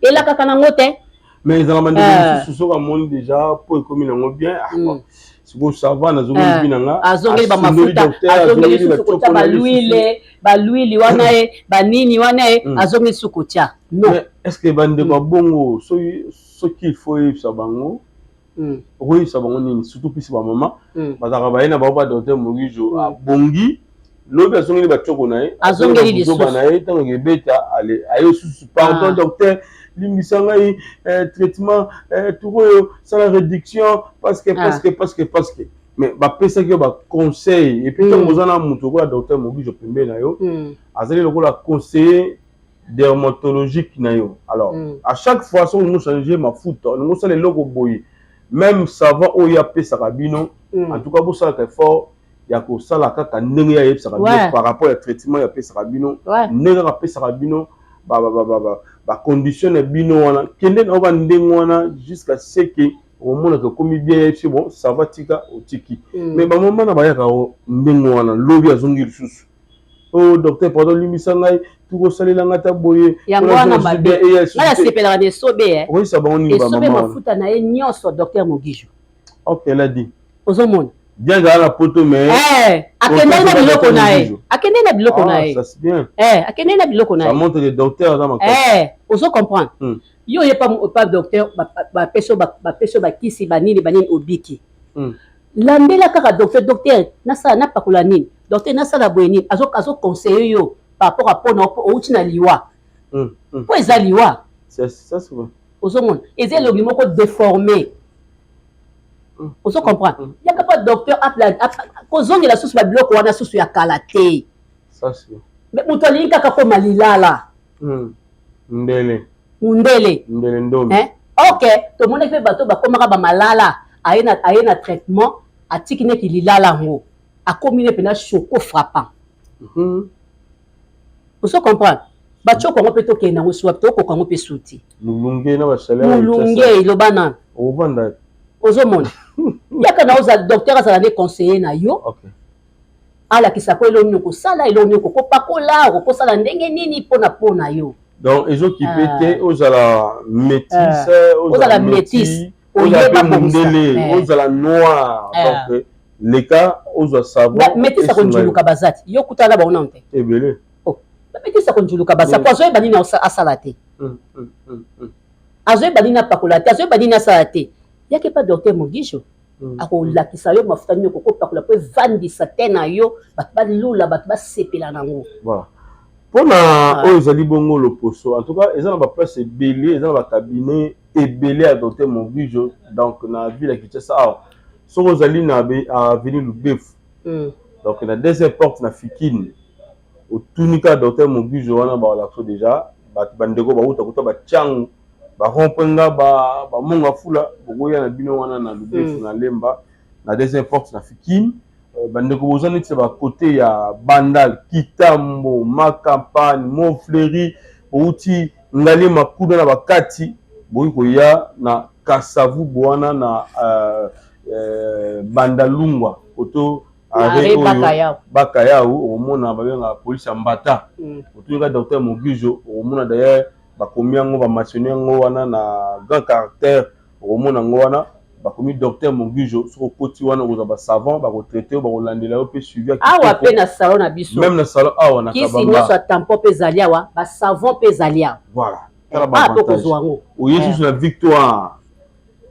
Speaker 1: elakaka nango te.
Speaker 2: Mais ezala bandeko mosusu, soki amoni déjà po ekomi nango bien, ah, sikoyo ça va, nazongeli bi na nga.
Speaker 1: Azongeli bamafuta, azongeli susu kotia baluile, baluili wana ye, banini wana ye, azongeli susu kotia. Non.
Speaker 2: Est ce que bandeko ya bongo, soki il faut oyebisa bango, okoyebisa bango nini? Surtout mpisi bamama bazalaka baye na bango ba docteur Mogijo, abongi lobi azongeli batioko na ye.
Speaker 1: Azongeli
Speaker 2: lisusu na ye. Ntango ekebeta, aye susu: "Pardon docteur, limbisa ngai, traitement tour oyo sala réduction parce que parce que parce que parce que." Mais bapesaki yo baconseil. Et puis ntango oza na moto lokola docteur Mogijo pembeni na yo, azali lokola conseiller dermatologique na yo. Alors à chaque fois soki olingi ochange mafuta, olingi osala eloko boye, même savon oyo apesaka bino, en tout cas bosalaka effort ya kosala kaka ndenge ayebisaka bino par rapport ya traitement oyo apesaka bino, ndenge kaka apesaka bino bacondition na bino wana. Kende na oba ndenge wana jusqu'à ce que omonaka ekomi bien. Yebisi: "Bon, ça va, tika." Otiki. Mais bamama na bayaka ndenge wana, lobi azongi lisusu: "Oh docteur, pardon, limbisa ngai, tukosalela ngai ata boye."
Speaker 1: Yango wana mabe. Ngai nasepelaka na Esobe.
Speaker 2: Okoyisa bango nini?
Speaker 1: Esobe, mafuta na ye nyonso, docteur Mogijo.
Speaker 2: Ok, elle a dit.
Speaker 1: Ozomona.
Speaker 2: Bien, ezala na poto, mais
Speaker 1: akendaki na biloko na ye, akendaki na biloko na ye.
Speaker 2: Ça c'est bien.
Speaker 1: Akendaki na biloko na ye.
Speaker 2: Ça montre que docteur aza makasi.
Speaker 1: Ozo comprendre? Yo oye pa docteur, bapesi yo bakisi, banini banini, obiki. Landela kaka docteur: "Docteur, nasala, napakola nini? Docteur, nasala boye nini?" Azoconseille yo par rapport a mpona outi na liwa, mpo eza liwa. Ozomona eza elongi moko déformé. Ozo comprendre? Yaka pa docteur, kozongela susu babiloko wana susu ya kala te. Moto alingi kaka koma lilala.
Speaker 2: Ndele.
Speaker 1: Mundele.
Speaker 2: Ndele ndomi.
Speaker 1: Ok, tomonaki mpe bato bakomaka bamalala, aye na traitement, atiki neti lilala yango, akomi ne mpena choco frappant. Ozo comprendre? Batioko yango mpe tokende yango suwa, tokoka yango mpe suti.
Speaker 2: Molunge na bachaleur.
Speaker 1: Molunge, eloba nano.
Speaker 2: Ovanda.
Speaker 1: Ozomona, yaka na oza docteur, azala nde conseiller na yo, alakisa ko eloko nini okosala, eloko nini okokopakola, okokosala ndenge nini mpona yo.
Speaker 2: Donc ezokipe te ozala métisse.
Speaker 1: Ozala métisse.
Speaker 2: Ozala mpe mondele, ozala noir, donc leka ozwa savon.
Speaker 1: Métisse akonjuluka baza te. Yo kutana na bango nano te?
Speaker 2: Ebele.
Speaker 1: Bamétisse akonjuluka baza, po azoyeba nini asala te, azoyeba nini apakola te, azoyeba nini asala te. Yaki pa docteur Mogijo, akolakisa yo mafuta nini okokopakola mpo evandisa te na yo, bato balula, bato basepela nango.
Speaker 2: Voilà. Mpona oyo ezali bongo loposo, en tout cas eza na baplace ebele, eza na bacabinet ebele ya docteur Mogijo. Donc na ville ya Kinshasa awa, soki ozali na avenue Lubefu, donc na deuxième porte na Fikine, otuni kaka docteur Mogijo wana, baolakso déjà. Bato bandeko bauta kuta batiango, barond-point nga, bamonga fula, bokoya na bino wana na Lubefu, na Lemba, na deuxième porte na Fikine. Bandeko boza neti na bakote ya Bandal, Kitambo, Makampagne, Montfleury, outi Ngaliema kuna na bakati, boyi koya na Kasavubu wana na Bandalungwa, koto
Speaker 1: arrêt oyo
Speaker 2: Bakayau, okomona babengaka polise ya Mbata. Otoyoka docteur Mogijo, okomona d'ailleurs bakomi yango, bamentionne yango wana na grand caractère. Okomona yango wana bakomi docteur Mogijo. Soki okoti wana, okozwa basavon, bakotraite yo, bakolandela yo mpe suivi.
Speaker 1: Awa mpe na salon na biso.
Speaker 2: Même na salon awa na
Speaker 1: kisi nyonso ya tampon mpe ezali awa, basavon mpe ezali awa.
Speaker 2: Voilà.
Speaker 1: Tala bakozwa yango.
Speaker 2: Oye susu na Victoire,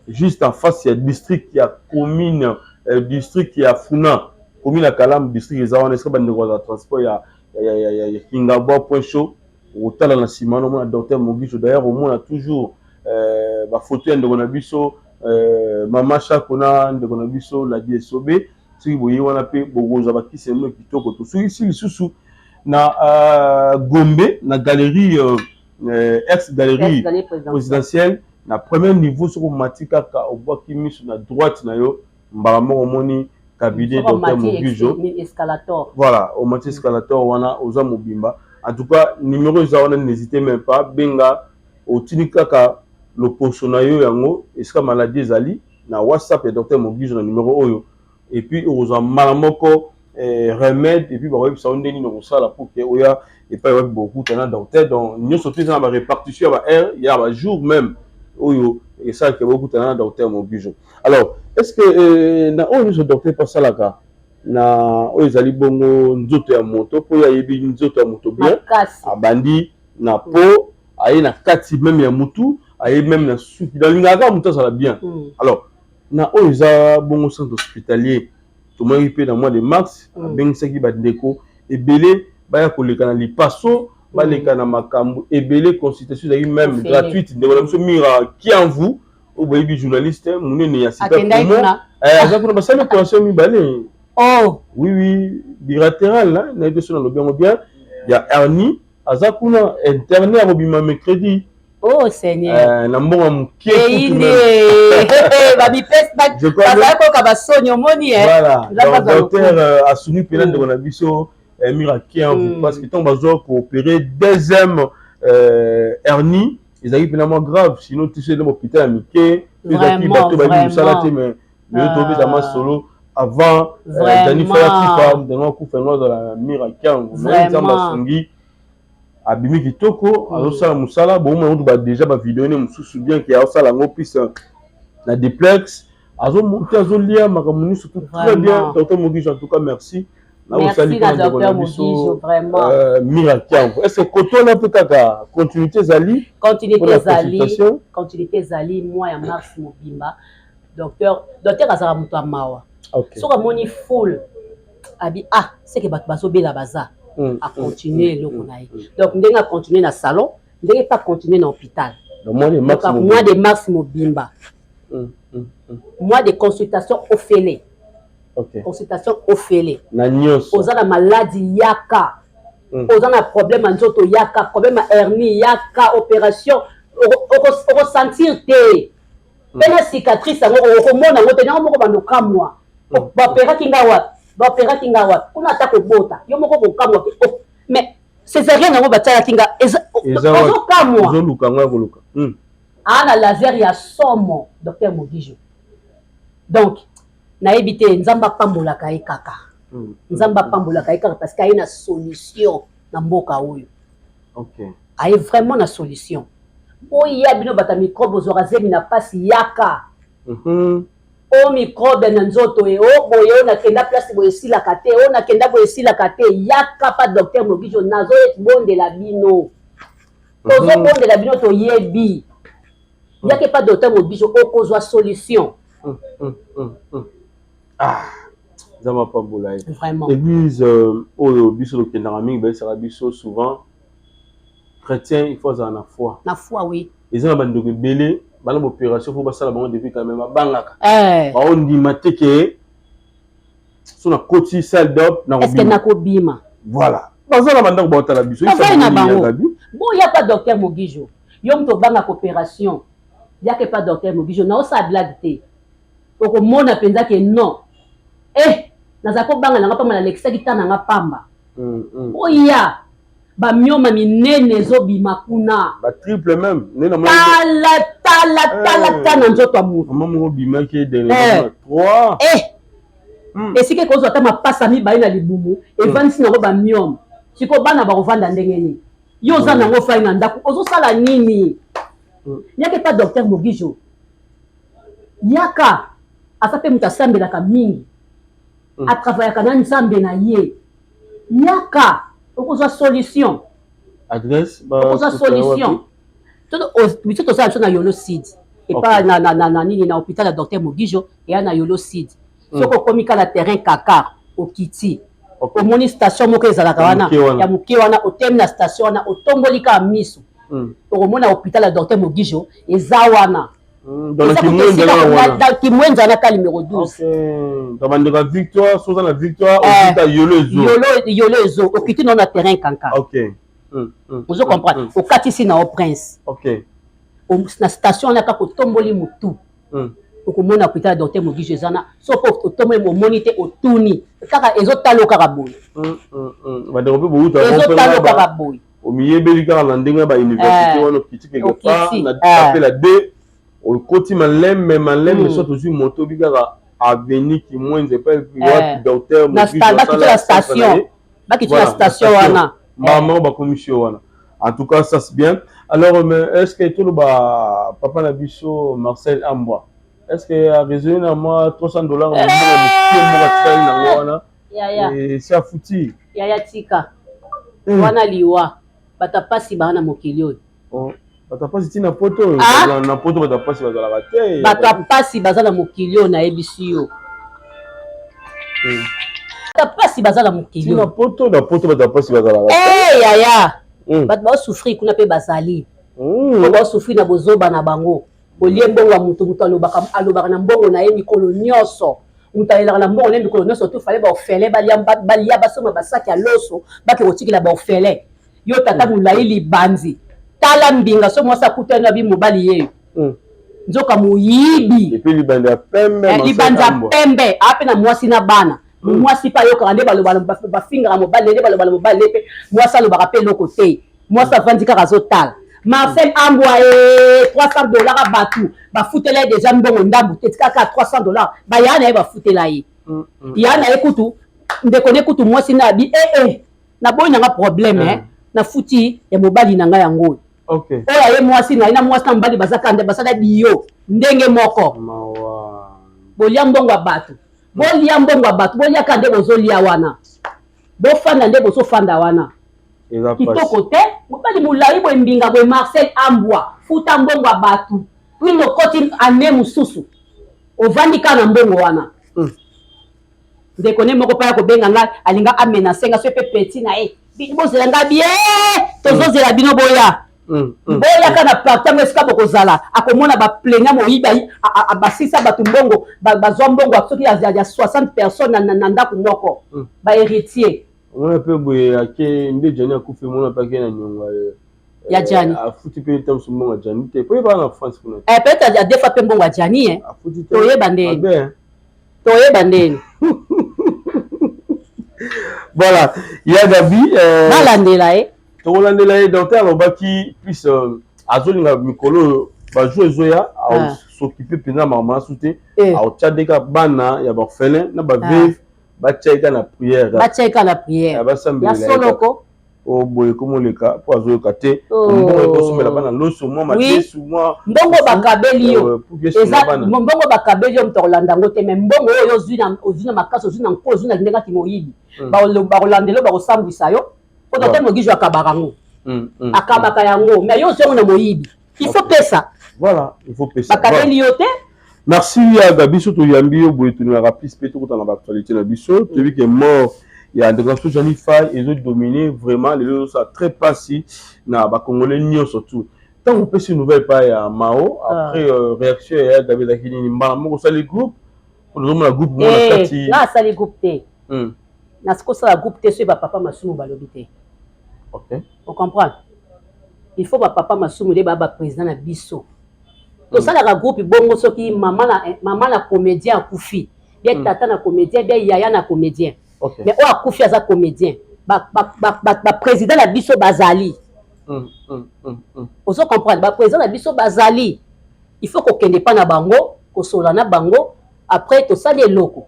Speaker 2: juste en face ya district ya commune, district ya Funa, commune ya Kalamu, district eza wana esika bandeko bazala transport ya Kingabwa, point chaud. Okotala na nsima wana omona docteur Mogijo. D'ailleurs omona toujours euh, bafoto ya ndeko na biso euh, mama Shako na ndeko na biso Ladi Esobe. Soki boye wana mpe bokozwa bakisi ya kitoko. Tosukisi lisusu na euh, Gombe na galerie euh, euh, ex galerie présidentielle na premier niveau. Soki omati kaka, obwaki miso na droite na yo, mbala moko omoni cabinet docteur Mogijo. Voilà, omati escalator wana, oza mobimba. En tout cas, numéro eza wana, n'hésitez même pas, benga, otindi kaka loposo na yo yango esika maladie ezali na WhatsApp ya docteur Mogijo na numéro oyo, et puis okozwa mbala moko remède, et puis bakoyebisa yo ndenge nini okosala pour que oya epai wapi bokuta na docteur. Donc nyonso mpe eza na barépartition ya baheure, ya bajour même oyo esalaka bokutana na docteur Mogijo. Alors, est ce que na oyo nyonso docteur mpe asalaka na oyo ezali bongo nzoto ya moto, mpo oyo ayebi nzoto ya moto bien, abandi na po aye na kati même ya mutu, aye même na suki, nalingaka kaka moto azala bien. Alors na oyo eza bongo centre hospitalier, tomonaki mpe na mois de mars abengisaki bandeko ebele baya koleka na lipaso, baleka na makambo ebele, consultation ezalaki même gratuite. Ndeko na biso Mira Kianvu oyo boyebi, journaliste monene ya sika, aza kuna, basali opération mibale.
Speaker 1: Oh.
Speaker 2: Oui, bilatéral, nayebi so nalobi yango bien, ya hernie. Aza kuna interne, akobima mercredi.
Speaker 1: Oh Seigneur.
Speaker 2: Na mbongo moke.
Speaker 1: Bazali koyoka basoni, omoni.
Speaker 2: Voilà, donc docteur asuni mpena ndeko na biso Mira Kianvu, parce que ntango bazwa koopérer deuxième hernie, ezalaki mpena mwa grave, sinon ti so eza hôpital ya mike, ezalaki bato bayebi mosala te. Mais lelo tobeta masolo avant Dani Faya kufa, ndenge akufa yango, azala Mira Kianvu, mais Nzambe asungi, abimi kitoko, azosala mosala. Bomona kutu badéjà bavideo ne mosusu, bien que azosala yango plus na duplex, azomonte, azolia makambo nyonso tout très bien. Docteur Mogijo, en tout cas merci.
Speaker 1: Merci na docteur Mogijo, vraiment.
Speaker 2: Mira Kianvu, est ce que kotona mpe kaka continuité ezali?
Speaker 1: Continuité ezali, continuité ezali. Mois ya mars mobimba, docteur azalaka moto ya mawa. Soki amoni foule, abi ah, seke bato bazobela, baza acontinue eloko na ye. Donc ndenge acontinue na salon, ndenge mpe acontinue na hôpital. Mois de mars mobimba, mois de consultation ofele, consultation ofele.
Speaker 2: Na nyonso.
Speaker 1: Oza na maladie, yaka. Oza na problème ya nzoto, yaka. Problème ya hernie, yaka. Opération, okosentir te mpe na cicatrice yango okomona yango te. Nango moko bando kamwa, baopéraki nga wapi, baopéraki nga wapi kuna, ata kobota yo moko kokamwa ke oh, mais césarienne yango batialaki nga, ozokamwa.
Speaker 2: Ozoluka yango ya koluka.
Speaker 1: Aa na laser ya somo, docteur Mogijo. Donc nayebi te, Nzambe apambolaka ye kaka, Nzambe apambolaka ye kaka, parce que aye na solution na mboka oyo. Aye vraiment na solution. Oya bino bato ya microbe, ozwaka zemi na mpasi, yaka. O microbe na nzoto ye, o boye, o nakenda place boye esilaka te, o nakenda boye esilaka te, yaka pa docteur Mogijo. Nazoyebondela bino, tozobondela bino, toyebi, yaka epa docteur Mogijo, okozwa solution.
Speaker 2: Ah, Nzambe apambola ye.
Speaker 1: Vraiment.
Speaker 2: Église oyo biso tokendaka mingi, bayesaka biso souvent, chrétien il faut azala na foi.
Speaker 1: Na foi, oui.
Speaker 2: Eza na bandeko ebele bana baopération faut basala bango depuis quand même, babangaka,
Speaker 1: Eh.
Speaker 2: baondima te ke so nakoti salle d'op
Speaker 1: est ce que nakobima?
Speaker 2: Voilà, baza na bandako, baotala biso.
Speaker 1: Bazali na bango. Boya pa docteur Mogijo. Yo moto obangaka opération, yaka epa docteur Mogijo. Naosala blague te, okomona mpenza ke non, eh, nazala kobanga nanga pamba, nalekisaki ta nanga pamba. Oya, bamioma minene ezobima kuna.
Speaker 2: Batriple même nde na
Speaker 1: Tala, tala, tala, ta na nzoto ya motu.
Speaker 2: Mama moko bimaki dernièrement, trois.
Speaker 1: Eh, esika ekozwa ata mapasa mibale na libumu, evandisi nango bamiome. Sikoyo bana bakovanda ndenge nini? Yo oza nango fai na ndako, ozosala nini? Yaka epa docteur Mogijo, yaka. Aza mpe moto asambelaka mingi, atravaillaka na Nzambe na ye. Yaka, okozwa solution.
Speaker 2: Adresse?
Speaker 1: Okozwa solution. Biso tosala biso na Yolo Sud, epa na nini, na hôpital ya docteur Mogijo, eya na Yolo Sud. Soki okomi kaka na terrain Kakar, okiti. Omoni station moko ezalaka wana ya moke wana, otemi na station wana, otomboli kaka miso, okomona hôpital ya docteur Mogijo eza wana. Kimwenza wana ka numéro 12.
Speaker 2: Donc bandeko ya Victoire, soza na Victoire, okita Yolo Ezo.
Speaker 1: Yolo Ezo, okiti nao na terrain kanka. Ozo comprendre, okatisi na o Prince na station wana kaka, otomboli motu, okomona hôpital ya docteur Mogijo eza na. Soki otomboli, omoni te, otuni kaka, ezotala kaka boye.
Speaker 2: Bandeko mpe bouta.
Speaker 1: Ezotala kaka boye.
Speaker 2: Omiyebeli kaka na ndenge ya bauniversité wana, okiti quelque part na kapela d, okoti malembe malembe, so tozwi moto, obi kaka avenue Kimwenza epai wapi docteur.
Speaker 1: Na station, bakiti na station wana.
Speaker 2: Mama bakomisi yo wana. En tout cas, ça c'est bien. Alors, mais est ce que toloba papa na biso Marcel Ambwa, est ce que araisonné na mwa 300 $ moko atikali nango wana? Esi afuti?
Speaker 1: Yaya, tika wana, liwa. Bato pasi baa na mokili oyo.
Speaker 2: Bato pasi ntina poto, na poto bato pasi bazalaka te.
Speaker 1: Bato pasi baza na mokili oyo, nayebisi yo. Bato pasi baza na mokili.
Speaker 2: Na poto, na poto bato pasi bazalaka.
Speaker 1: Yaya, bato baosouffrir kuna mpe bazali po baosouffrir na bozoba na bango. Olie mbongo ya moto, moto alobaka na mbongo na ye mikolo nyonso, moto alelaka na mbongo na ye mikolo nyonso. To fale baorphelin balia, basomba basaki ya loso, bake kotikela baorphelin. Yo tata molai libanzi, tala mbinga. So mwasi akutani abi mobali yeyo, nzoka moyibi.
Speaker 2: Libanda ya pembe.
Speaker 1: Libanda ya pembe, aa mpe na mwasi na bana. Mwasi mpe ayokaka nde bafingaka mobali, nde baloba na mobali mpe mwasi alobaka mpe eloko te. Mwasi avandi kaka, azotala. Marcel Ambwa e 300 $, bato bafutela ye deja mbongo ndambu te, tika kaka 300 $. Baya na ye bafutela ye, ya na ye kutu ndeko ne kutu mwasi na abi ee eh, naboyi nanga problème, eh, nafuti ya mobali na ngai yango oyo. Oyo aye mwasi na ye na mwasi na mobali baza kanda, basala biyo ndenge moko. Bolia mbongo ya bato, bolia mbongo ya bato, boliaka nde bozolia wana, bofanda nde bozofanda wana. Kitoko te. Mobali molai boye, mbinga boye, Marcel Ambwa, futa mbongo ya bato. Puis okoti ane mosusu, ovandi kaka na mbongo wana. Ndeko ne moko mpe aya kobenga ngai, alinga amenace nga so mpe petit na ye. Bozela ngai bie, tozozela bino, boya, boyaka na partango esika bokozala. Akomona baplenya moyibi, basisa bato mbongo, bazwa mbongo soki ya 60 personnes na ndako moko, bahéritier.
Speaker 2: Omona mpe boye ake nde Jani akufi, omona mpe ake na niongo
Speaker 1: ya Jani.
Speaker 2: Afuti mpe ntango mbongo ya Jani te, po yebaka na France kuna.
Speaker 1: Peut-être adefa mpe mbongo ya Jani. Toyeba ndeni, toyeba ndeni.
Speaker 2: Voilà, ya Gabi.
Speaker 1: Balandela ye.
Speaker 2: Tokolandela ye. Docteur alobaki plus azolinga mikolo oyo, bajour ezoya, asokipe mpenza makambo nasu te, aotya ndeka bana ya baorphelin na baveuve, batia ye kaka na prière.
Speaker 1: Batia ye kaka na prière.
Speaker 2: Basambela.
Speaker 1: Ya soloko.
Speaker 2: O boye komoleka mpo azoyoka te. Mbongo ekosombela bana loso, mwa madesu, mwa
Speaker 1: Mbongo bakabeli yo, eza mbongo bakabeli yo, moto akolanda yango te. Mais mbongo oyo ozwi na makasi, ozwi na nko, ozwi na ndenge ati moyibi, bakolandela yo, bakosambwisa yo. Po docteur Mogijo akabaka yango, akabaka yango. Mais yo ozwi yango na moyibi, il faut pesa.
Speaker 2: Voilà, il faut pesa.
Speaker 1: Bakabeli yo te.
Speaker 2: Merci ya Gabi. So toyambi yo boye, tolingaka plus mpe tokota na baactualité na biso. Toyebi ke mort ya ndeko na biso Jani Fay ezodomine vraiment lelo, ezosala très pasi na bacongolais nyonso tout. Ntango opesi nouvelle pa ya Mao, après réaction ya Gabi ezalaki nini? Mbala moko osali groupe? Ozomona groupe moko na kati?
Speaker 1: Nga asali groupe te. Nasikosala groupe te soki bapapa Masumu balobi te. Ocomprendre, il faut bapapa Masumu nde baya baprésident na biso. Tosalaka groupe bongo soki mama na, mama na comédien akufi, bien tata na comédien, bien yaya na comédien. Mais oyo akufi aza comédien, baprésident na biso bazali. Ozo comprendre, baprésident na biso bazali, il faut kokende mpa na bango, kosolola na bango. Après tosali eloko,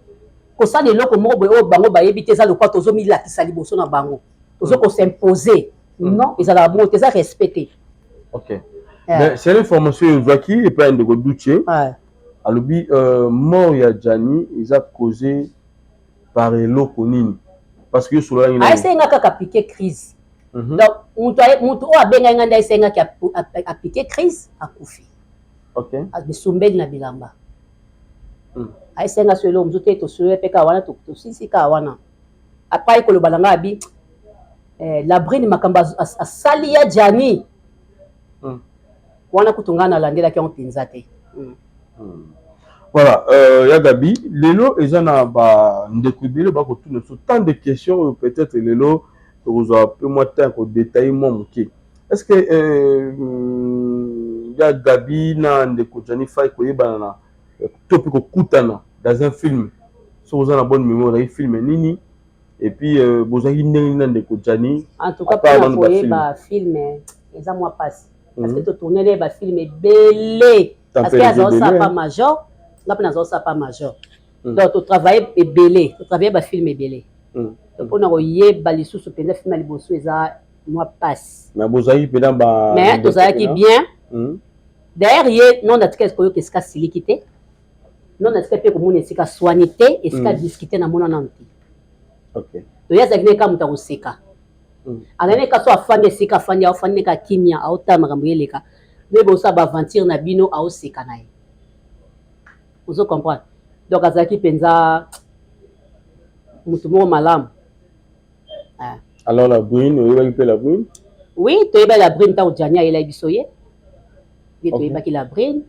Speaker 1: kosala eloko moko boye oyo bango bayebi te, eza lokwa tozomilakisa liboso na bango, tozo kosimpose. Non, ezalaka bongo te, eza respect te.
Speaker 2: Ok, mais c'est l'information oyo ozwaki epai ya ndeko Duche, alobi mort ya Jani eza causé par eloko nini? Parce que yo sololangi.
Speaker 1: Ayesenga kaka piqué crise. Donc mutu oyo abengai ngai nde ayesengaki apiqué crise, akufi. Bisumbeli na bilamba. Ayesenga so eloko mosusu te, tosolola mpe kaka wana, tosilisi kaka wana. Après aye koloba na ngai abi eh, Labrine makambo asali ya Gianni. Wana kutu ngai nalandelaki yango mpenza te.
Speaker 2: Voilà, euh, ya Gabi, lelo eza na ba ndeko ebele bakotuna biso tant de questions oyo peut-être lelo tokozwa pe mwa temps ya kodetaille mwa moke. Est-ce que euh, ya Gabi na ndeko Gianni Fay koyebana na to pe kokutana dans un film, soki oza na bonne mémoire ozalaki film nini et puis euh, bozalaki ndenge nini na ndeko Gianni?
Speaker 1: En tout cas, mpona koyeba film eza mwa mpasi parce que totournele bafilm ebele, parce que azalosala pa major, nga mpe nazalosala pa major, donc totravaille ebele, totravaille bafilm ebele. Donc mpona koyeba lisusu mpenza film ya liboso eza mwa mpasi.
Speaker 2: Mais bozalaki mpenza ba
Speaker 1: Mais tozalaki bien. D'ailleurs ye non, natika koyoka esika siliki te, non, natika mpe komona esika swani te, esika discute namona nano te. To ye azalaki neka moto akoseka, azali neka so afandi esika afandi, aofandi neka kimia, aotala makambo eleka, nde bosala baaventure na bino, aoseka na ye, ozo comprendre. Donc azalaki mpenza motu moko malamu.
Speaker 2: Ah. Alors la brune, oyebaki mpe la brune?
Speaker 1: Oui, toyebaki la brune ntango Jani ayelaki biso ye nde toyebaki la brune,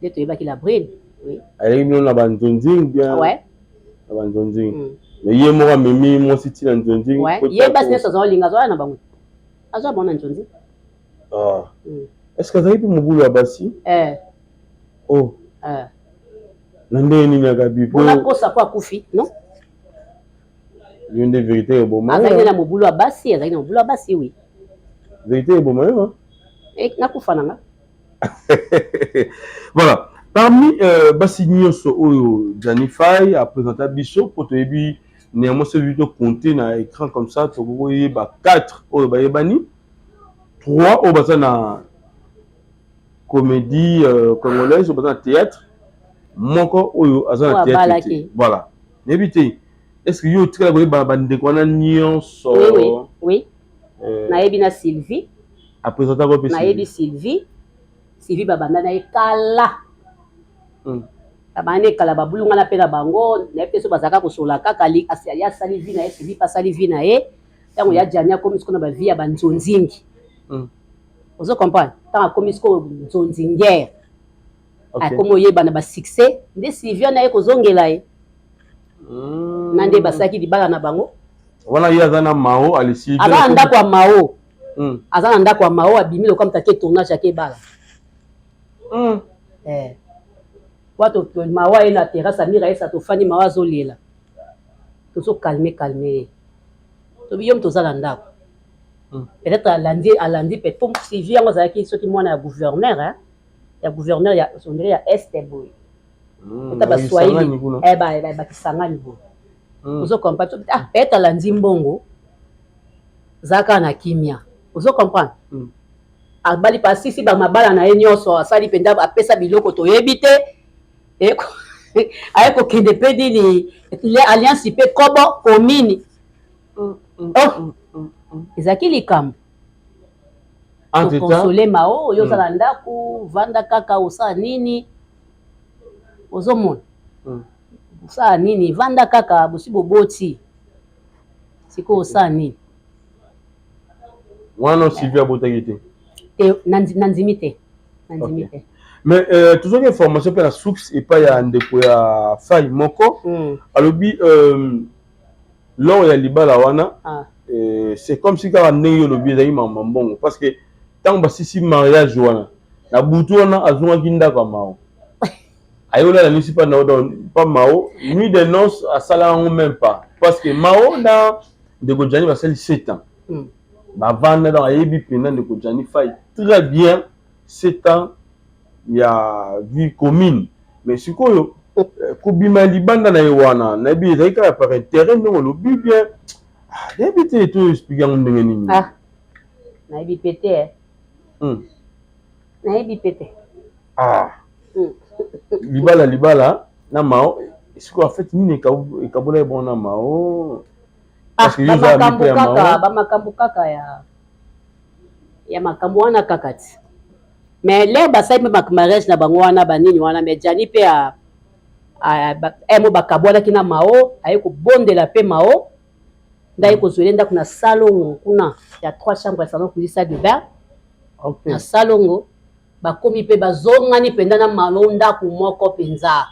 Speaker 1: nde toyebaki la brune, oui.
Speaker 2: Ayelaki bino na banzonzing bien?
Speaker 1: Ouais.
Speaker 2: Na banzonzing. Mais ye moko amemi mwasi ntina nzonzing?
Speaker 1: Ouais, ye basi nyonso azolinga azoya na bango, azoya bango na nzonzing.
Speaker 2: Ah. Est ce que azalaki mpe mobulu ya basi?
Speaker 1: Eh.
Speaker 2: Oh.
Speaker 1: Eh.
Speaker 2: Na ndenge nini ya Gabi?
Speaker 1: Mpona kosa po akufi non.
Speaker 2: Yo nde vérité eboma.
Speaker 1: Azalaki na mobulu ya basi, azalaki na mobulu ya basi, oui.
Speaker 2: Vérité eboma yo.
Speaker 1: Eh, nakufa na nga.
Speaker 2: Voilà, parmi euh, basi nyonso oyo Gianni Fay apresenta biso, mpo toyebi néanmoins soki tocompte na écran comme ça, tokoki koyeba 4 oyo bayebani, 3 oyo baza na comédie congolaise, oyo baza na théâtre, moko oyo aza na théâtre te. Voilà, nayebi te, est ce que yo otikala koyeba bandeko wana nyonso?
Speaker 1: Oui. Nayebi na Sylvie.
Speaker 2: Apresentaka mpe?
Speaker 1: Nayebi Sylvie. Sylvie babanda na ye kala. Babanda na ye kala, babulungana mpe na bango. Nayebi te so bazalaka kosola kaka. Ye asali vie na ye, Sylvie mpe asali vie na ye. Ntango ya Jani akomi sikoyo na bavie ya banzonzingi, ozo comprendre, ntango akomi sikoyo nzonzingere, akomi oyeba na basuccès, nde Sylvie na ye kozongela ye na nde basalaki libala na bango.
Speaker 2: Wana ye aza na Mao alisi?
Speaker 1: Aza na ndako ya Mao. Aza na ndako ya Mao, abimi lokola moto ake tournage, ake ebala. Eh. Wato Mao aye na terrasse, amira yesa, tofandi, Mao azolela, tozokalme kalme ye, tobi yo moto oza na ndako. Peut-être alandi, alandi pe po Sylvie yango azalaki soki mwana ya gouverneur, hein? Ya gouverneur ya ondire ya este boye, ota baswahili bakisangani boye, ozo comprendre. Ah, peut-être alandi mbongo, za kaka na kimia, ozo comprendre. Abali pa asisi bamabala na ye nyonso, asali mpenza, apesa biloko toyebi te, aye kokende mpe nini, alliance mpe kobo commune. Oh, ezalaki likambo tokonsole Mao, oyo oza na ndako, vanda kaka, osala nini, ozomona, osala nini, vanda kaka, bosi boboti, sikoyo osala nini?
Speaker 2: Wana Sylvie abotaki te?
Speaker 1: Te, nandimi te, nandimi te.
Speaker 2: Mais euh, tozwaki information mpe na source epai ya ndeko ya Fai moko, alobi euh, lors ya libala wana, euh, c'est comme si kaka ndenge yo olobi, ezalaki mama mbongo, parce que ntango basisi mariage wana, na butu wana azongaki ndako ya Mao, aye olala nisi pa na pa Mao, nuit de noces asala yango même pas, parce que Mao na ndeko Jani basali 7 ans bavanda, donc ayebi mpenza ndeko Jani Fai très bien, 7 ans ya vie commune. Mais sikoyo kobima libanda na ye wana, nayebi ezali kaka par intérêt ndenge olobi bien, nayebi te to explique yango ndenge nini.
Speaker 1: Ah, nayebi pe te. Nayebi pe te.
Speaker 2: Ah. Libala, libala na Mao sikoyo, en fait nini ekabola ye bongo na Mao?
Speaker 1: Ah, bamakambo kaka, bamakambo kaka ya makambo wana kaka ti. Mais l'heure basali mpe mariage na bango wana, banini wana, mais Jani mpe Mo bakabwanaki na Mao, aye kobondela mpe Mao nde aye kozwele ndako na Salongo kuna ya trois chambres, ya salon, cuisine, salle de bain. Na Salongo bakomi mpe bazongani mpenza na Mao ndako moko mpenza.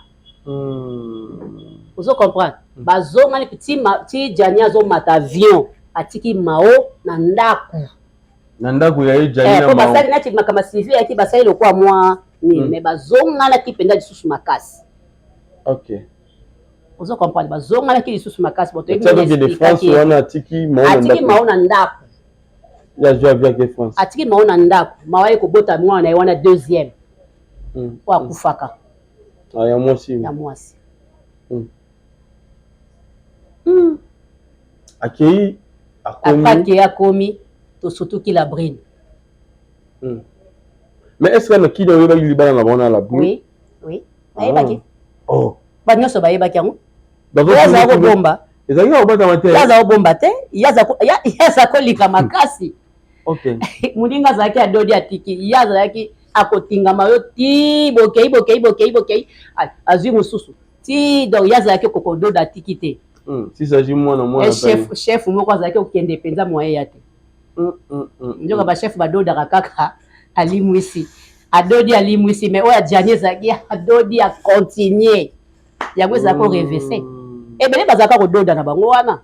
Speaker 1: Ozo comprendre? Bazongani ti, ti Jani azomata avion, atiki Mao na ndako.
Speaker 2: Na ndako ya ye Jani na
Speaker 1: po
Speaker 2: Mao.
Speaker 1: Basali nati makambo ya civil yaki, basali lokwa mwa nini, mais bazonganaki mpenza lisusu makasi. Ozo comprendre? Bazonganaki lisusu makasi. Bo toyebi
Speaker 2: Atiaki okende France wana, atiki Mao na
Speaker 1: atiki
Speaker 2: ndako.
Speaker 1: Mao na ndako.
Speaker 2: Ye azwi avion, ake France.
Speaker 1: Atiki Mao na ndako. Mao aye kobota mwana na ye wana deuxième po akufaka.
Speaker 2: Ah, ya mwasi.
Speaker 1: Ya mwasi.
Speaker 2: Akei, akomi.
Speaker 1: Après akei, akomi, tosutuki la brine.
Speaker 2: Mais est ce que na kini oyebaki libala na bango na la brune?
Speaker 1: Oui, nayebaki.
Speaker 2: Oh.
Speaker 1: Bato nyonso bayebaki yango. Ye azala kobomba.
Speaker 2: Ezalaki na kobatama te.
Speaker 1: Ye aza kobomba te, ye aza kolika makasi. Moninga azalaki adodi, atiki, ye azalaki akotingama yo ti bokei, bokei, bokei, bokei, azwi mosusu ti. Donc ye azalaki kokododa, atiki te.
Speaker 2: Si s'agit mwana mwana.
Speaker 1: Chef, chef moko azalaki kokende mpenza moyen ya te. Nzoka bachef badodaka kaka, alimwisi, adodi, alimwisi. Mais oyo ajani ezalaki adodi, acontinue. Yango ezalaki korêver. Ebele bazalaka kododa na bango wana.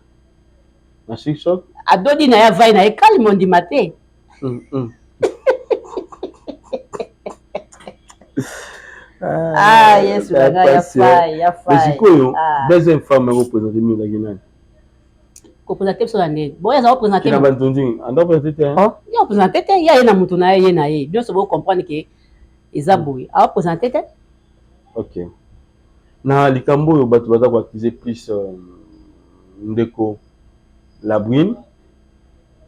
Speaker 2: Na Chic-Choc.
Speaker 1: Adodi na ye, avai na ye calme, ondima te. Ah, Yesu na ngai, ya fai, ya fai.
Speaker 2: Sikoyo deuxième femme akoprésente nini? Ezalaki nani?
Speaker 1: Koprésente biso na ndeni boyo aza koprésente?
Speaker 2: Na banzonzi anda présente te.
Speaker 1: Ye apresente te, ye aye na mutu na ye, ye na ye nyonso bocomprendre ke eza boye, aoprésente te.
Speaker 2: Ok, na likambo oyo bato baza koaccuser plus ndeko Labrine,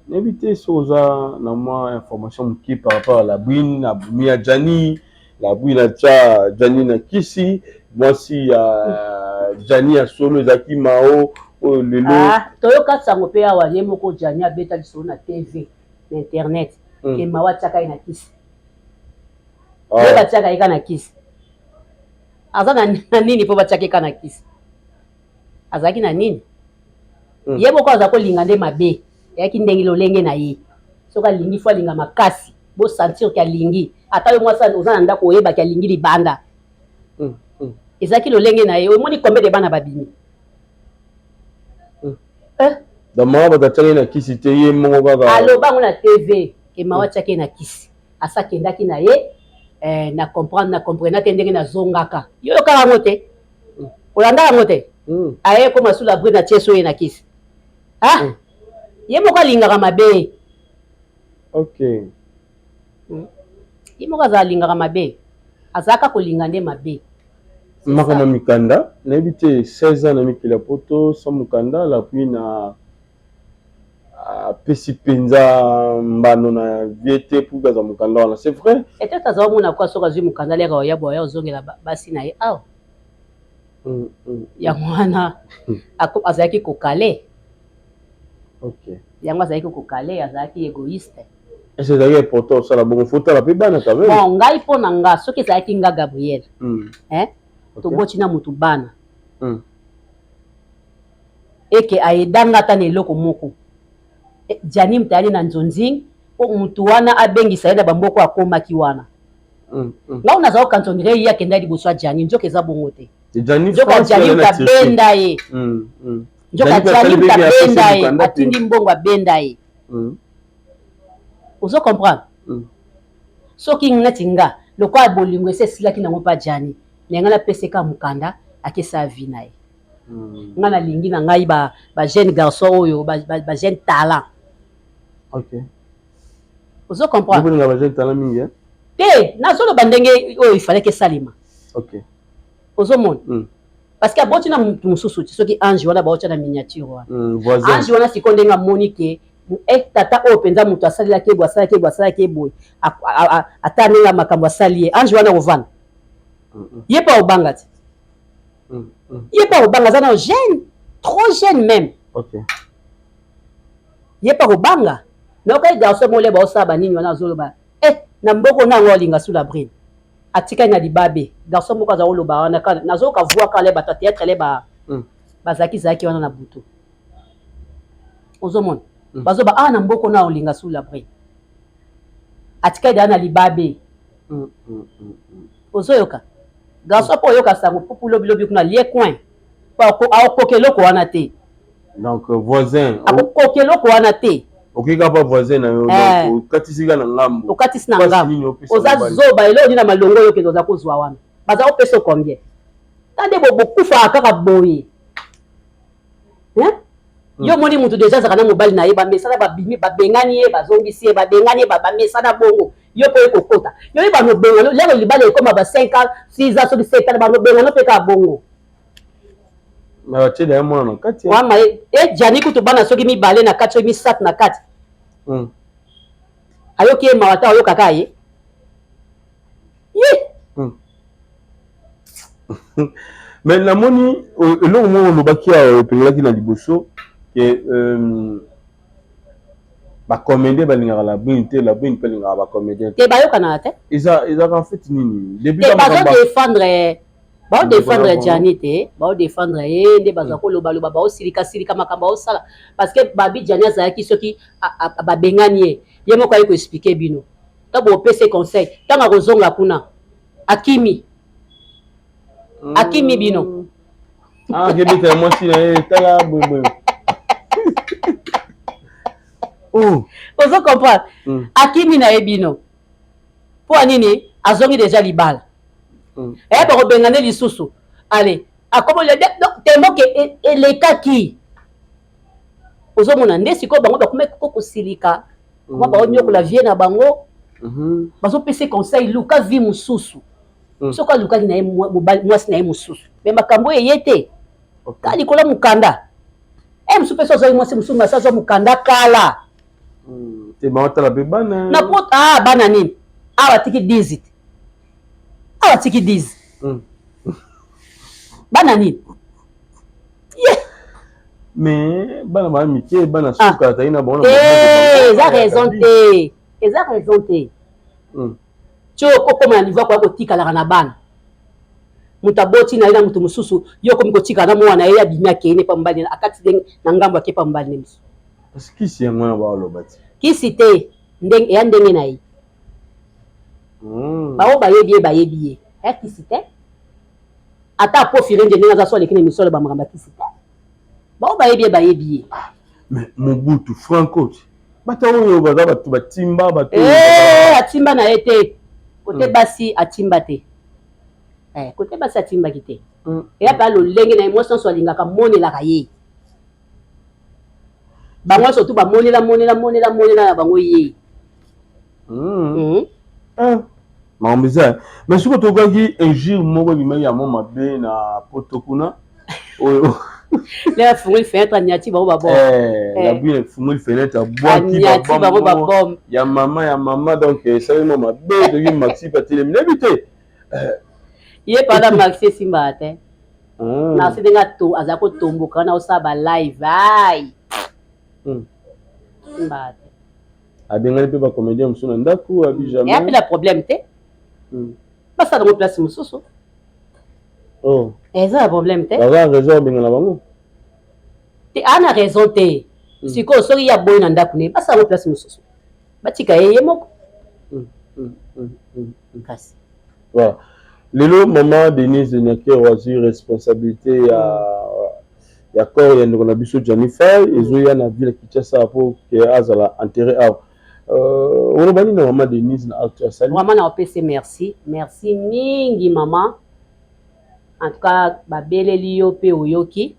Speaker 2: nayebi te soki oza na mwa information moke par rapport à Labrine abumi ya Jani. Labrine atya Jani na kisi. Mwasi ya Jani ya solo ezalaki Mao oyo lelo.
Speaker 1: Ah, toyoka sango mpe awa, ye moko Jani abeta lisolo na TV, na internet, ke Mao atiaka ye na kisi. Ye batiaka ye ka na kisi. Aza na nini mpo batiaka ye ka na kisi? Azalaki na nini? Ye moko aza kolinga nde mabe. Eyaki ndenge lolenge na ye. Soki alingi, fo alinga makasi, bosentir ke alingi. Ata yo mwasi oza na ndako, oyebaki alingi libanda. Ezalaki lolenge na ye. Omoni combien de bana babimi? Eh?
Speaker 2: Donc mama, bato atiaki ye na kisi te, ye moko kaka.
Speaker 1: Aloba yango na TV ke Mao atiaki ye na kisi. Asa akendaki na ye, na comprendre, na comprena te ndenge nazongaka. Yo yokaka yango te, olanda yango te. Aye koma sous l'abri na tie so ye na kisi. Ah, ye moko alingaka mabe. Ye moko aza alingaka mabe, azalaka kolinga nde mabe.
Speaker 2: Makambo ya mikanda, nayebi te. 16 ans na mikili ya poto sans mokanda, lapui na apesi mpenza mbano na vie te pour azwa mokanda wana, c'est vrai?
Speaker 1: Peut-être aza omona kwa soki azwi mokanda, aleka oya boya ozongela basi na ye awa. Yango wana azalaki kokale. Yango azalaki kokale, azalaki égoïste.
Speaker 2: Est-ce ezalaki important osala bongo? Faut tala mpe bana quand même.
Speaker 1: Bon, ngai, mpo na nga, soki ezalaki nga Gabriel, hein, toboti na motu bana, eke ayedanga ata na eloko moko. Jani moto ayali na nzonzing mpo motu wana abengisa ye na bamboko akomaki wana. Ngai naza kokanisa ondire ye akenda liboso ya Jani, nzoka eza bongo te. Nzoka Jani moto abenda ye. Nzoka Jani moto abenda ye, atindi mbongo, abenda ye. Ozo comprendre? Soki neti nga, lokola bolingo esi esilaki nango mpa Jani na ngai, napeseka mokanda, akesa vie na ye. Nga nalingi na ngai ba jeune garçon oyo, ba jeune talent. Ozo comprendre?
Speaker 2: Ba jeune talent mingi.
Speaker 1: Te, nazoloba ndenge oyo ifalaki esalema. Ozomona? Parce que aboti na motu mosusu ti soki ange wana baotya na miniature wana. Ange wana sikoyo, ndenge amoni ke tata oyo mpenza moto asalelaki ye boye, asalaki ye boye, asalaki ye boye, ata ndenge makambo asali ye, ange wana kovanda, ye mpe aobanga ti, ye mpe akobanga. Aza nano jeune, trop jeune même. Ye mpe akobanga. Nayokai garçon mole baosala banini wana, azoloba na mboko na yango alinga sous la brine. Atikali na libabe. Garçon moko aza koloba wana kaka nazoyoka voix kaka le bato ya théâtre le ba bazalaki zalaki wana na butu. Ozomona? Bazoba ah na mboko na olinga sous l'abri. Atikali deja na libabe. Ozoyoka? Garçon mpo oyoka sango pupu lobi lobi kuna lie coin. Po akokoka eloko wana te.
Speaker 2: Donc voisin.
Speaker 1: Akokoka eloko wana te.
Speaker 2: Okoki kaka pa voisin na yo
Speaker 1: Eh.
Speaker 2: donc okatisi kaka na ngambo.
Speaker 1: Okatisi na
Speaker 2: Pasi
Speaker 1: ngambo.
Speaker 2: nini opesa
Speaker 1: Oza
Speaker 2: mobali?
Speaker 1: zoba eloko nini na malongo oyo okende oza kozwa wana. Baza kopesa yo combien? Ta nde bokufaka kaka boye. Hein? Yo omoni mutu deja azalaka na mobali na ye, bamesana, babimi, babengani ye, bazongisi ye, babengani ye, bamesana bongo. Yo mpo oye kokota. Yo oye banobengana, lelo libala ekoma ba 5 ans, 6 ans, soki 7 ans, banobengana mpe kaka bongo.
Speaker 2: Mais batie deja mwana na kati.
Speaker 1: Wama ye, e Gianni kutu bana soki mibale na kati, soki misato na kati. Ayoki ye mawa te, ayoka kaka ye. Ye!
Speaker 2: Mais namoni eloko moko olobaki awa epengelaki na liboso ke ba comédien balingaka la brune te, la brune mpe alingaka ba comédien
Speaker 1: te. Te, bayokanaka te.
Speaker 2: Eza ezaka en fait nini? Depuis
Speaker 1: Te,
Speaker 2: ka
Speaker 1: bazo
Speaker 2: makambo
Speaker 1: défendre, bao
Speaker 2: Ndeko
Speaker 1: défendre
Speaker 2: na bango.
Speaker 1: Gianni te, bao défendre ye nde baza koloba loba, bao silika silika makambo aosala parce que babi Gianni azalaki soki babengani ye, ye moko aye koexpliquer bino. Ntango bopesa ye conseil, ntango akozonga kuna akimi. Akimi bino.
Speaker 2: Ah, akebeta ya mwasi na ye, tala boye boye. Oh.
Speaker 1: Ozo comprendre? Akimi na ye bino. Po ya nini? Azongi déjà libala. Eh, bakobengana lisusu. Allez, akomo le donc tellement que elekaki. Ozomona nde sikoyo bango bakoma ko kosilika. Koma baonyokola vie na bango. Bazopesa conseil luka vie mosusu. Soki alukaki na ye mobali, mwasi na ye mosusu. Mais makambo oyo eye te. Kaka likolo ya mokanda. Eh, mosusu mpe so azwaki mwasi mosusu, mais azwa mokanda kala.
Speaker 2: Te, baotala mpe bana.
Speaker 1: Na pot, ah, bana nini? Awa atiki 10 te. Awa atiki 10. Bana nini? Yeah.
Speaker 2: Mais bana ba mike, bana suka azali na bango na
Speaker 1: Te,
Speaker 2: maboko,
Speaker 1: eza
Speaker 2: bango
Speaker 1: raison
Speaker 2: ya
Speaker 1: te. Eza raison te. Ti oyo okokoma na niveau akoya kotikalaka na bana. Moto aboti na ye na moto mosusu, yo okomi kotikala na mwana na ye, abimi akei ne pa mobali na ye, akati ndenge na ngambo akei pa mobali na ye mosusu.
Speaker 2: Kasi kisi yango wana baoloba ti.
Speaker 1: Kisi te, ndenge, eya ndenge na ye. Baoyo bayebi ye, bayebi ye. Eya kisi te. Ata apofire nde ndenge aza so aleki na émission aloba makambo ya kisi te. Baoyo bayebi ye, bayebi ye.
Speaker 2: Ah, mais Mobutu, Franco, bato oyo baza bato batimba, bato oyo
Speaker 1: Eh,
Speaker 2: baza
Speaker 1: atimba na ye te. Kote basi atimba te. Eh, kote basi atimbaki te. Eya mpe lolenge na ye, mwasi nyonso alingaka monelaka ye. Bango nyonso tu bamonela, monela, monela, monela na bango ye.
Speaker 2: Makambo eza. Mais soki tokaki injure moko ebimaki ya mwa mabe na poto kuna oyo
Speaker 1: Leo afungoli fenêtre anyati bango ba bombe.
Speaker 2: Eh, la brune afungoli fenêtre abwaki
Speaker 1: Anyati
Speaker 2: ba
Speaker 1: bango ba
Speaker 2: bombe
Speaker 1: bombe.
Speaker 2: ya mama ya mama, donc esali mwa mabe toki maxi patelemi nayebi te.
Speaker 1: Ye pada maxi esimbaka te. Maxi ndenge aza kotomboka wana osala ba live ai. Esimbaka te.
Speaker 2: Abengani mpe ba comédien mosusu na ndako abi jamais.
Speaker 1: Eya mpe na problème te. Basala yango place mosusu.
Speaker 2: Oh.
Speaker 1: Eza na problème te.
Speaker 2: Baza na raison abengana bango.
Speaker 1: Te, aa na raison te. Sikoyo soki ye aboyi na ndako ne, basala yango place mosusu. Batika ye ye moko. Kasi.
Speaker 2: Voilà. Lelo mama Denise Nyakeru azwi responsabilité ya corps ya ndeko na biso Gianni Fay ezoya na ville ya Kinshasa po ke azala enterré awa. Oloba nini na mama Denise na acte asali?
Speaker 1: Vraiment na opesi merci. Merci mingi mama. En tout cas babeleli yo pe oyoki.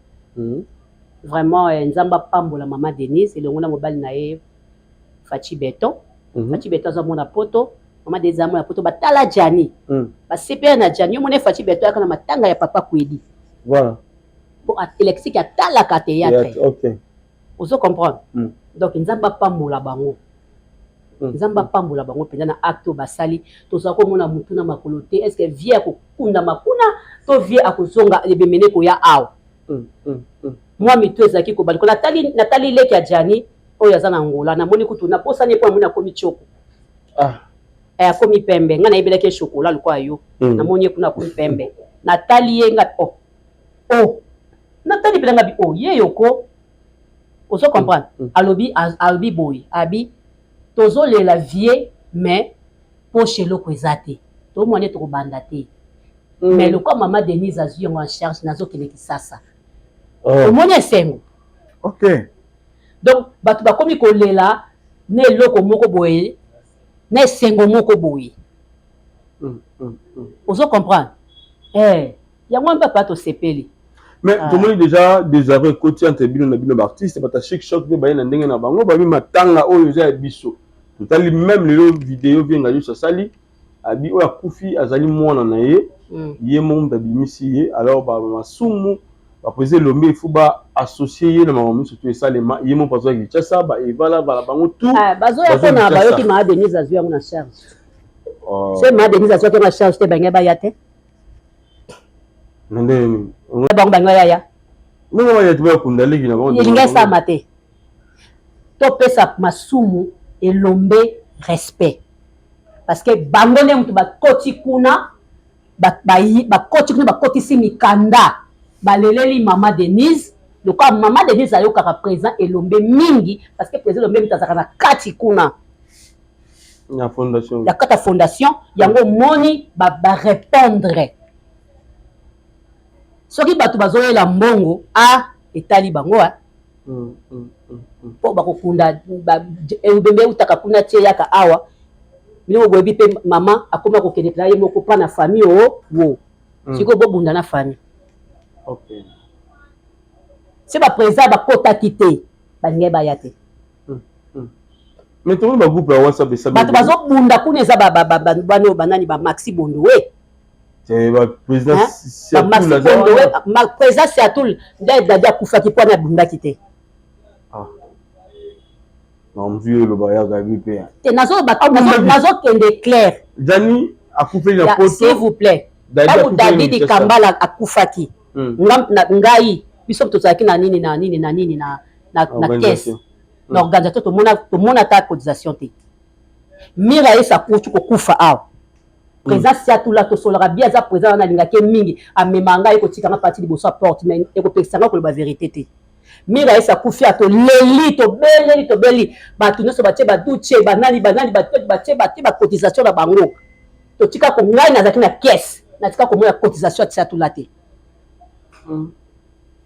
Speaker 1: Vraiment Nzambe apambola mama Denise elongo na mobali na ye Fatshi Beton. Fatshi Beton aza mona poto. Mama Denise aza mona poto batala Gianni. Basepela na Gianni. Yo mona Fatshi Beton ayaka na matanga ya papa Kwedi.
Speaker 2: Voilà.
Speaker 1: Po électrique atalaka théâtre.
Speaker 2: Théâtre, OK.
Speaker 1: Ozo comprendre? Donc Nzambe apambola bango. Nzambe apambola bango mpenza na acte oyo basali. Tozala komona mutu na makolo te. Est-ce que vie akokundama kuna to vie akozonga ebemene koya awa? Mwa mitu ezalaki kobaluka. Natali leki ya Gianni oyo aza na Angola. Namoni kutu naposani ye mpo namoni akomi tioko. Eh, akomi pembe. Ngai nayebelaki ye chocolat lokola yo. Namoni ye kuna akomi pembe. Natali ye nga oh. Oh. Natali mpenza nga bi oh ye yoko. Ozo comprendre? Alobi alobi boye, abi tozolela vie mais poche eloko eza te. Tomona tokobanda te. Mais lokola mama Denise azwi yango en charge, nazokende Kisasa. Omoni esengo. Donc bato bakomi kolela na eloko moko boye, na esengo moko boye. Ozo comprendre? Eh, yango wana papa tosepeli.
Speaker 2: Mais tomoni déjà désarroi ekoti entre bino na bino baartiste, bato ya Chic Choc mpe baye na ndenge na bango, babi matanga oyo eza ya biso. Totali même lelo video vienga nyonso asali, abi oyo akufi azali mwana na ye, ye moko moto abimisi ye. Alors bamasumu baprésident Elombe, il faut baassocier ye na makambo nyonso to esalema. Ye moko azwaki Kinshasa, baevala bala bango tout.
Speaker 1: Bazoya mpona bayoki maa Denise azwi yango na charge. So maa Denise azwaki yango na charge te, bangai baya te.
Speaker 2: Na ndenge nini?
Speaker 1: Bango bangai bayaya.
Speaker 2: Ndenge baya te, bakunda leki na bango.
Speaker 1: Elingi esalama te. Topesa masumu Elombe respect, parce que bango nde moto bakoti kuna, bakoti kuna, bakotisi mikanda, baleleli mama Denise. Lokola mama Denise ayokaka président Elombe mingi, parce que président Elombe moto azalaka na kati kuna
Speaker 2: na fondation,
Speaker 1: ya kati ya fondation yango. Omoni barépondre, soki bato bazoyela mbongo a etali bango a mpo bakokunda ebembe eutaka kuna tie yaka awa. Biloko boyebi mpe mama akóma kokende mpena ye moko mpa na famille o wo. Sikoyo bobunda na famille. Se baprésident bakotaki te, balingai baya te.
Speaker 2: Mais tomoni bagroupe ya WhatsApp esali.
Speaker 1: Bato bazobunda kuna eza bano banani, bamaxi Bondowe.
Speaker 2: Président.
Speaker 1: Bamaxi Bondowe, président Siatul nde Dadi akufaki mpo wana abundaki te.
Speaker 2: Mvi oloba ya Gabi mpe.
Speaker 1: Te, nazokende clair.
Speaker 2: Jani akufeli na poto.
Speaker 1: S'il vous plaît, ntango David Kambala akufaki, ngai, biso tozalaki na nini na nini na nini na caisse, na organisation, tomona ata cotisation te. Mira esa akuti kokufa awa, président Siatula tosolaka bien, aza président wana alingaki ye mingi, amema ngai ekotikanga parti liboso ya porte, mais ekopekisa ngai koloba vérité te. Mira esi akufi, atoleli, tobeleli, tobeli, bato nyonso batie baduche, banani banani batie batie bacotisation na bango. Totika ko ngai nazalaki na caisse, natika komona cotisation ya Siatula te,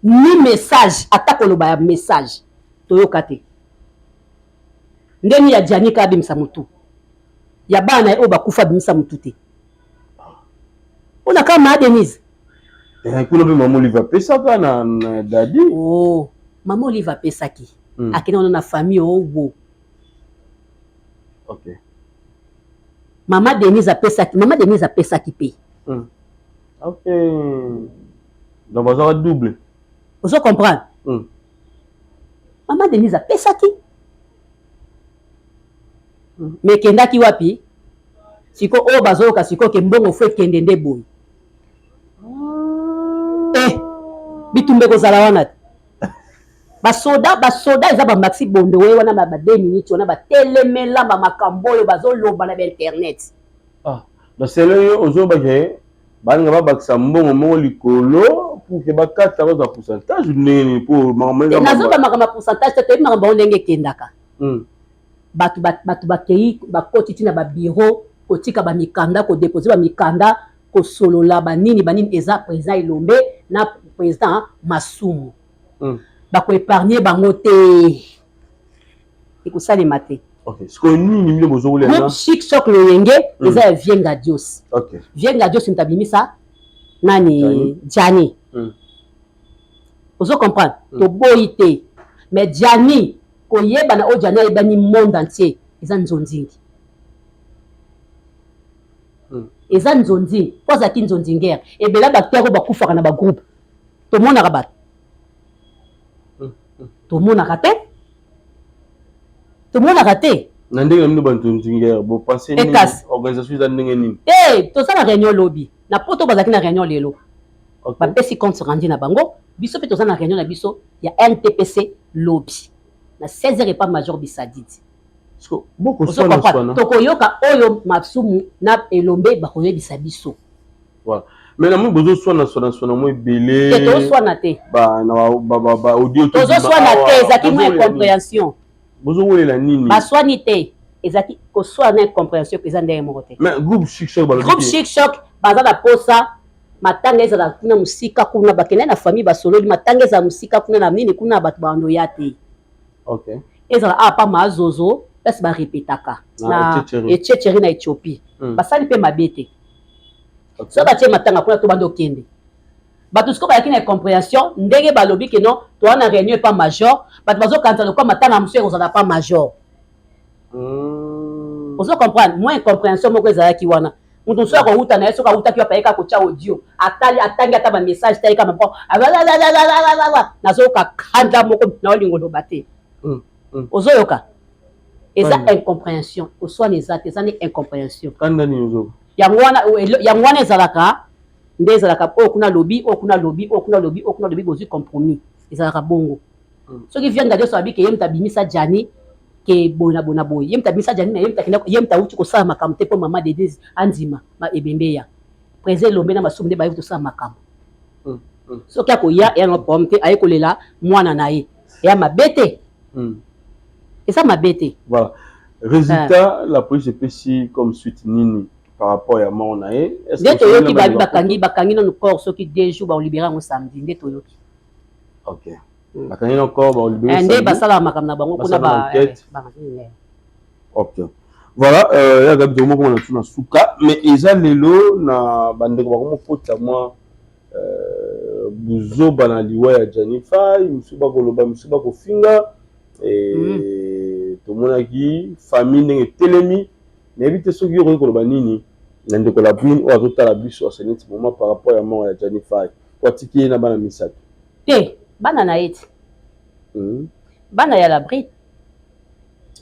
Speaker 1: ni message, ata koloba ya message toyoka te. Ndeni ya Janika abimisa motu ya bana na ye oyo bakufa, abimisa motu te mpona kaka maa Denise.
Speaker 2: Kuna mpe mama Olive apesaka na Dadi.
Speaker 1: Oh, mama Olive apesaki, akende wana na famille owo. Mama Denise apesaki, mama Denise apesaki mpe.
Speaker 2: Ok, donc bazwaka double.
Speaker 1: Ozo comprendre? Mama Denise apesaki, mais ekendaki wapi? Siko oyo bazoyoka sikoyo ke mbongo fo ekende nde boye, eh, bitumba ekozala wana te. Basoda, basoda eza bamaxi Bondowe wana, ba 2 minutes wana batelemela bamakambo oyo bazoloba na bainternet.
Speaker 2: Ah, basele yo ozobake balinga babakisa mbongo moko likolo pour ke bakata, bazwa pourcentage ndenge nini? Po makambo eza
Speaker 1: Nazoba makambo ya pourcentage te. Toyebi makambo yango ndenge ekendaka. Bato bato bakei, bakoti ntina babureau, kotika bamikanda, kodepose bamikanda, kosolola banini banini. Eza président Elombe na président Masumu. Bakoépargne bango te, ekosalema te.
Speaker 2: Ok, sikoyo nini bino bozokolia?
Speaker 1: Groupe Chic Choc Loyenge eza ya Vienga Dios. Vienga Dios moto abimisa nani? Jani. Ozo comprendre? Toboyi te, mais Jani koyebana oyo Jani ayebani monde entier eza nzonzingi. Eza nzonzingi mpo azalaki nzonzingere. Ebele baacteur oyo bakufaka na bagroupe, tomonaka bato, tomonaka te, tomonaka te.
Speaker 2: Na ndenge na bino banzonzingere, bopense nini?
Speaker 1: Ekasi.
Speaker 2: Organisation eza ndenge nini?
Speaker 1: Te, toza na réunion lobi. Na poto bazalaki na réunion lelo, bapesi compte rendu na bango. Biso mpe toza na réunion na biso ya NTPC lobi na 16 heures epa major Bisadidi. Tokoyoka oyo Masumu na Elombe bakoyebisa biso.
Speaker 2: Voilà. Mais namoni bozoswana swana swana mo ebele.
Speaker 1: Te tozoswana te.
Speaker 2: Ba na ba ba ba audio
Speaker 1: to. Tozoswana te ezalaki mwa incompréhension.
Speaker 2: Bozowelela nini?
Speaker 1: Baswani te. Ezalaki koswana na incompréhension eza ndenge moko te.
Speaker 2: Mais groupe Chic Choc balobi.
Speaker 1: Groupe Chic Choc baza na posa matanga ezala kuna mosika kuna bakende na famille basololi matanga ezala mosika kuna na nini kuna bato bando ya te.
Speaker 2: Okay.
Speaker 1: Ezala awa pa mazozo place ba repetaka na Etchetcheri na Ethiopie. Basali pe mabe te. Okay. So batie matanga kuna to bando kende. Bato sikoyo bayaki na incomprehension ndenge balobi ke non toa na réunion epa major, bato bazokanisa lokola matanga mosusu ekozala pa major. Ozo comprendre? Mwa incomprehension moko ezalaki wana. Moto mosusu akowuta na ye soki awutaki wapi ayeka kotya audio atali atangi ata ba message te ayeka moko nazoyoka kanda moko naolingo loba te. Ozoyoka? Eza incomprehension, koswana eza te, eza nde incomprehension.
Speaker 2: Kanda nini ozoyoka?
Speaker 1: Yango wana yango wana ezalaka nde ezalaka oyo kuna lobi oyo kuna lobi oyo kuna lobi oyo kuna lobi bozwi compromis ezalaka bongo. Soki Vieux Ngadios alobi ke ye moto abimisa Djany ke boye na boye na boye ye moto abimisa Djany mais ye moto akenda ye moto awuti kosala makambo te mpo mama Denise andima ma ebembe ya Président Elombe na Masumu nde baye kosala makambo. Soki akoya eya na problème te aye kolela mwana na ye eya mabe te. Eza mabe te.
Speaker 2: Voilà. Résultat, la police epesi comme suite nini par rapport ya mort na ye?
Speaker 1: Nde toyoki babi bakangi bakangi nanu corps soki 2 jours baolibere yango samedi nde toyoki.
Speaker 2: Ok. Bakangi nanu corps baolibere
Speaker 1: samedi. Nde basalaka makambo na bango kuna ba
Speaker 2: Ok. Voilà, ya Gabi tokomo koma na tuna suka mais eza lelo na bandeko bakomokota mwa buzoba na liwa ya Djany Faye, misusu bakoloba misusu bakofinga. Tomonaki famille ndenge etelemi, nayebi te soki okoki koloba nini na ndeko la brune oyo azotala biso asa neti moment par rapport ya mort ya Djany Faye po atiki ye na bana misato.
Speaker 1: Te bana na ye ti bana ya la brune.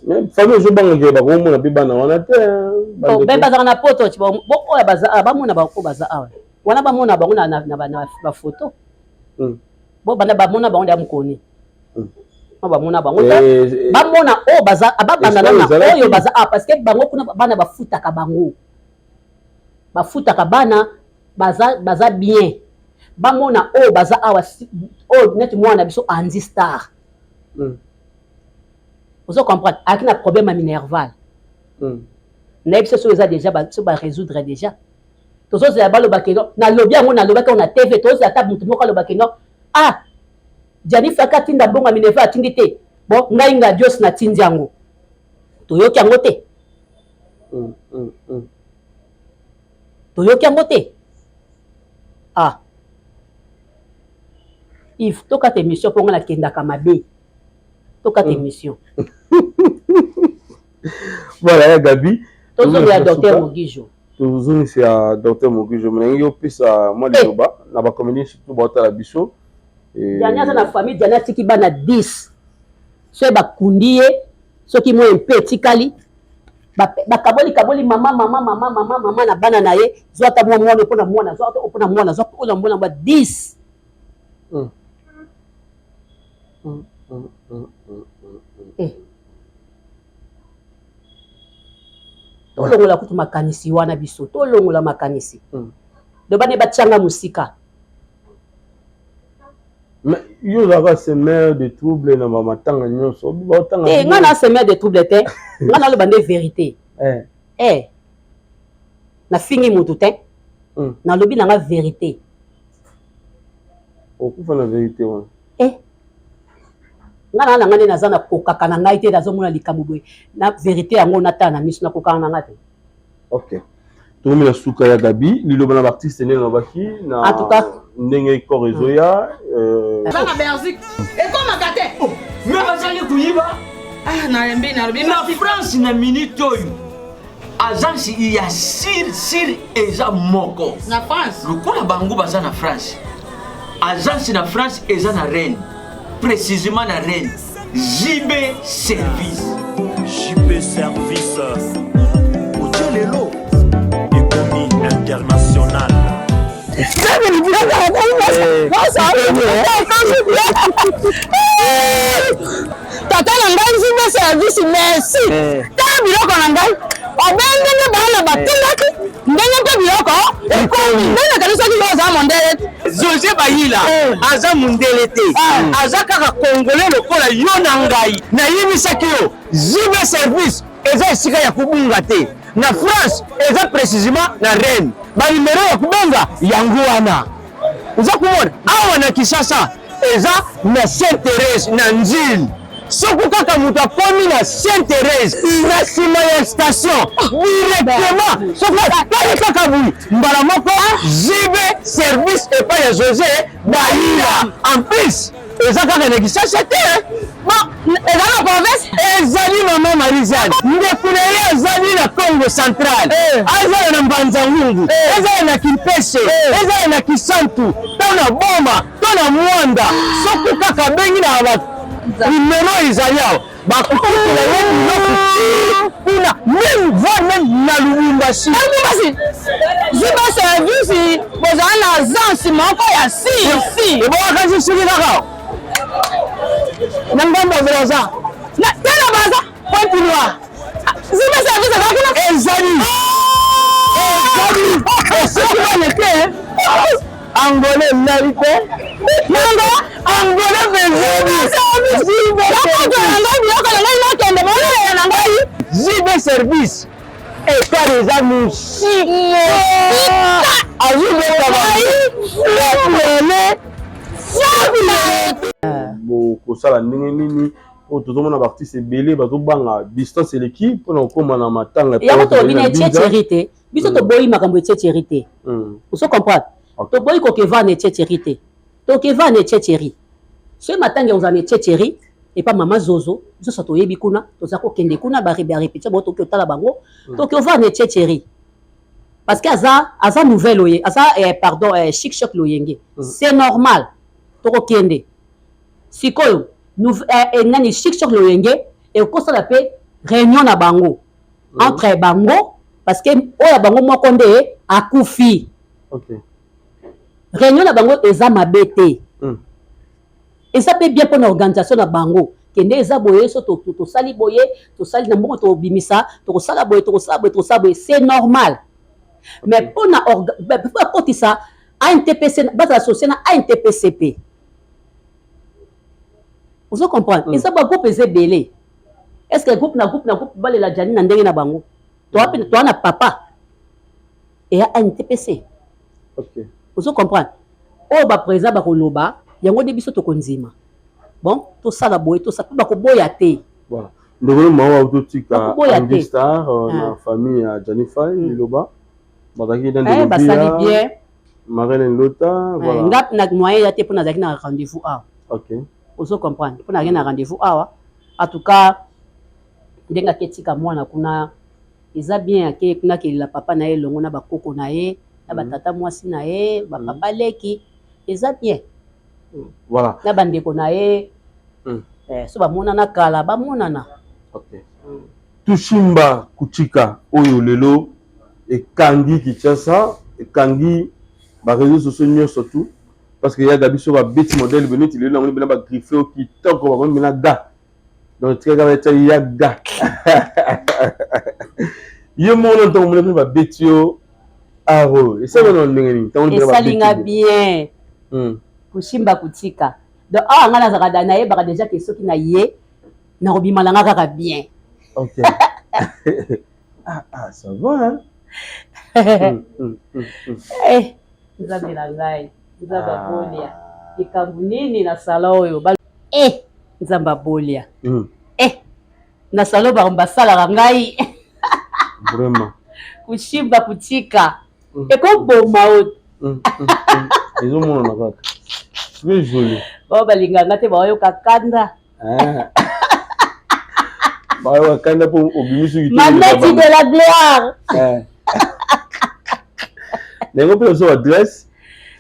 Speaker 2: Mais famille ozobanga ke bakomona mpe bana wana te.
Speaker 1: Be bazalaka na poto ti oyo baza awa bamona bango baza awa wana bamona bango na ba photo. Bo banda bamona bango nde mokoni. Bamona bango te. Bamona oyo baza babanda na oyo baza awa parce que bango kuna bana bafutaka bango. Bafutaka bana baza baza bien. Bamona oyo baza awa oyo neti mwana biso Andy Star. Ozo comprendre? Ayaki na problème ya minerval. Nayebi soki eza déjà so ba résoudre déjà. Tozozela baloba ke non, nalobi yango nalobaki yango na TV, tozozela ata moto moko aloba ke non. Ah, Djany Faka atinda mbongo ya minerval atindi te. Bon, ngai Ngadios natindi yango. Toyoki yango te. Toyoki yango te. Ah. Yves, tokata émission mpo nga nakendaka mabe. Tokata émission.
Speaker 2: Voilà, ya Gabi.
Speaker 1: Tozongela docteur Mogijo.
Speaker 2: Tozongisa ya docteur Mogijo, mais nalingi opesa mwa liloba na ba comédien surtout baotala biso.
Speaker 1: Djany aza na famille, Djany atiki bana 10. Soki bakundi ye, soki mwa mpe etikali, bakaboli kaboli mama mama mama mama mama na bana na ye, zwa ata mwa mwana mpona mwana, zwa ata mpona mwana, zwa mpona mwana ba 10. Tolongola kutu makanisi wana biso, tolongola makanisi. Loba ne batianga mosika.
Speaker 2: Mais yo ozalaka semeur de trouble na ba matanga nyonso.
Speaker 1: Te, nga na semeur de trouble te. Nga naloba nde vérité. Nafingi motu te. Nalobi nanga vérité.
Speaker 2: Okufa na vérité wana.
Speaker 1: Nga na nanga nde naza na kokaka na ngai te, nazomona likambo boye na vérité yango natala na miso, nakokaka na ngai te.
Speaker 2: Ok. Tokomi na suka ya Gabi, liloba na artiste ndenge nalobaki na
Speaker 1: En tout cas,
Speaker 2: ndenge corps ezoya
Speaker 9: Bana Belgique ekomaka te.
Speaker 10: Mais bazali koyiba.
Speaker 9: Ah, nalembi, nalobi
Speaker 10: na France na minute oyo agence ya sir sir eza moko
Speaker 9: na France.
Speaker 10: Lokola bango baza na France, agence na France eza na Rennes, précisément na Rennes, JB Service.
Speaker 11: JB Service otie lelo ekomi international.
Speaker 9: Tata na ngai JB Service merci. esi tala biloko na ngai obe ndenge bana batindaki ndenge mpe biloko ekomi ndenge nakanisaki yo oza mondele te.
Speaker 10: Jose Bayila aza mundele te, aza kaka congolais lokola yo na ngai. Nayebisaki yo JB service eza esika ya kobunga te. Na France eza precisement na Rennes. Ba numero ya kobenga yango wana. Oza komona awa na Kinshasa eza na Sainte Therese na Ndjili. Soki kaka moto akomi na Sainte Therese na nsima ya station directement, soki atali kaka boye mbala moko JB service epai ya Jose Bayila. En plus eza kaka na Kinshasa te,
Speaker 9: bon eza na province
Speaker 10: ezali mama Marie-Jeanne ndeko na ye azali na Congo central, azala na Mbanza Ngungu, ezala na Kimpese, ezala na Kisantu to na Boma to na Mwanda, soki kaka abengi na ba numero ezali awa bakokotela ye biloko ti kuna meme voire meme na Lubumbashi.
Speaker 9: Lubumbashi ziba service bozala na agence moko ya si si
Speaker 10: ebongaka soki kaka na ngambo ya Brazza
Speaker 9: na te na Brazza
Speaker 10: Pointe Noire
Speaker 9: ziba service eza kuna
Speaker 10: ezali ezali soki baleke Angolais nali te
Speaker 9: nanga
Speaker 10: Angolais
Speaker 9: biloko na ngai nakende bolela na ngai
Speaker 10: JB service ekar eza mosika azobeta bango
Speaker 2: bokosala ndenge nini oyo tozomona baartiste ebele bazobanga distance eleki mpona kokóma na matanga
Speaker 1: yango tolobi na etietieri te biso toboyi makambo etietieri te ozo comprendre toboyi kokeva na etietieri te tokeva na etietieri soki matanga ekozala na etietieri epa mama zozo biso so toyebi kuna toza kokende kuna barepetition bango tokoki kotala bango tokeva na etietieri parce que aza aza nouvelle oye aza eh, pardon eh, chic choc loyenge c'est normal tokokende sikoyo eh, eh, nani chic choc loyenge ekosala mpe réunion na bango entre bango parce que oyo ya bango moko nde akufi
Speaker 2: okay.
Speaker 1: Réunion na bango eza mabe te, eza mpe bien mpona organisation na bango. Kende eza boye, so tosali boye, tosali na mbongo, tobimisa, tokosala boye, tokosala boye, tokosala boye, c'est normal. Mais mpona bakotisa ANTPC, bazala associé na ANTPCP, ozo comprendre? Eza bagroupe eza ebele. Est ce que groupe na groupe na groupe balela Jani na ndenge na bango? Toa na papa eya ANTPC. Ozo comprendre? Oyo baprésident bakoloba yango nde biso tokondima. Bon, tosala boye, tosala mpe bakoboya te.
Speaker 2: Voilà. Ndeko mawa totika
Speaker 1: Bakoboya te.
Speaker 2: Andy Star na famille ya Gianni Fay liloba bazalaki na
Speaker 1: Eh,
Speaker 2: ndeko
Speaker 1: basali
Speaker 2: Via,
Speaker 1: bien.
Speaker 2: Marlène Lota, voilà.
Speaker 1: Nga na moyen ya te mpo nazalaki na rendez-vous awa. Ozo comprendre? Mpo nazalaki na rendez-vous awa. En tout cas ndenge aketika mwana kuna eza bien, ake kuna akelela papa na ye elongo na bakoko na ye na batata mwasi na ye, bapapa leki, eza bien. Na bandeko na ye. So bamonana kala, bamonana.
Speaker 2: Tushimba Kuchika oyo lelo ekangi Kinshasa, ekangi ba réseaux sociaux nyonso tout parce que yaga biso babeti modèle beneti lelo namoni bena bagriffe oyo kitoko bakomi bena ga donc tikaka batia yaga ye moko ntango mona bino babeti yo aro esali na ndenge nini ntango bino
Speaker 1: esalinga
Speaker 2: babeti
Speaker 1: bien. Kushimba kutika, donc awa ngai nazalaka da nayebaka déjà ke soki na ye nakobima na nga kaka bien.
Speaker 2: Ok. Ah, ah, ça va, hein?
Speaker 1: Eh, nzambe na ngai, nzambe abolia likambo nini na sala oyo eh, nzambe abolia. Eh, na sala oyo bango basalaka ngai.
Speaker 2: Vraiment.
Speaker 1: Kushimba kutika ekoboma oyo.
Speaker 2: Ezomonana kaka très joli.
Speaker 1: Bao balingaka nga te, baoyoka kanda.
Speaker 2: Ah. Bayoka kanda mpo obimisi kitoko.
Speaker 1: Maneti de la gloire.
Speaker 2: Eh. Na yango mpe ozo adresse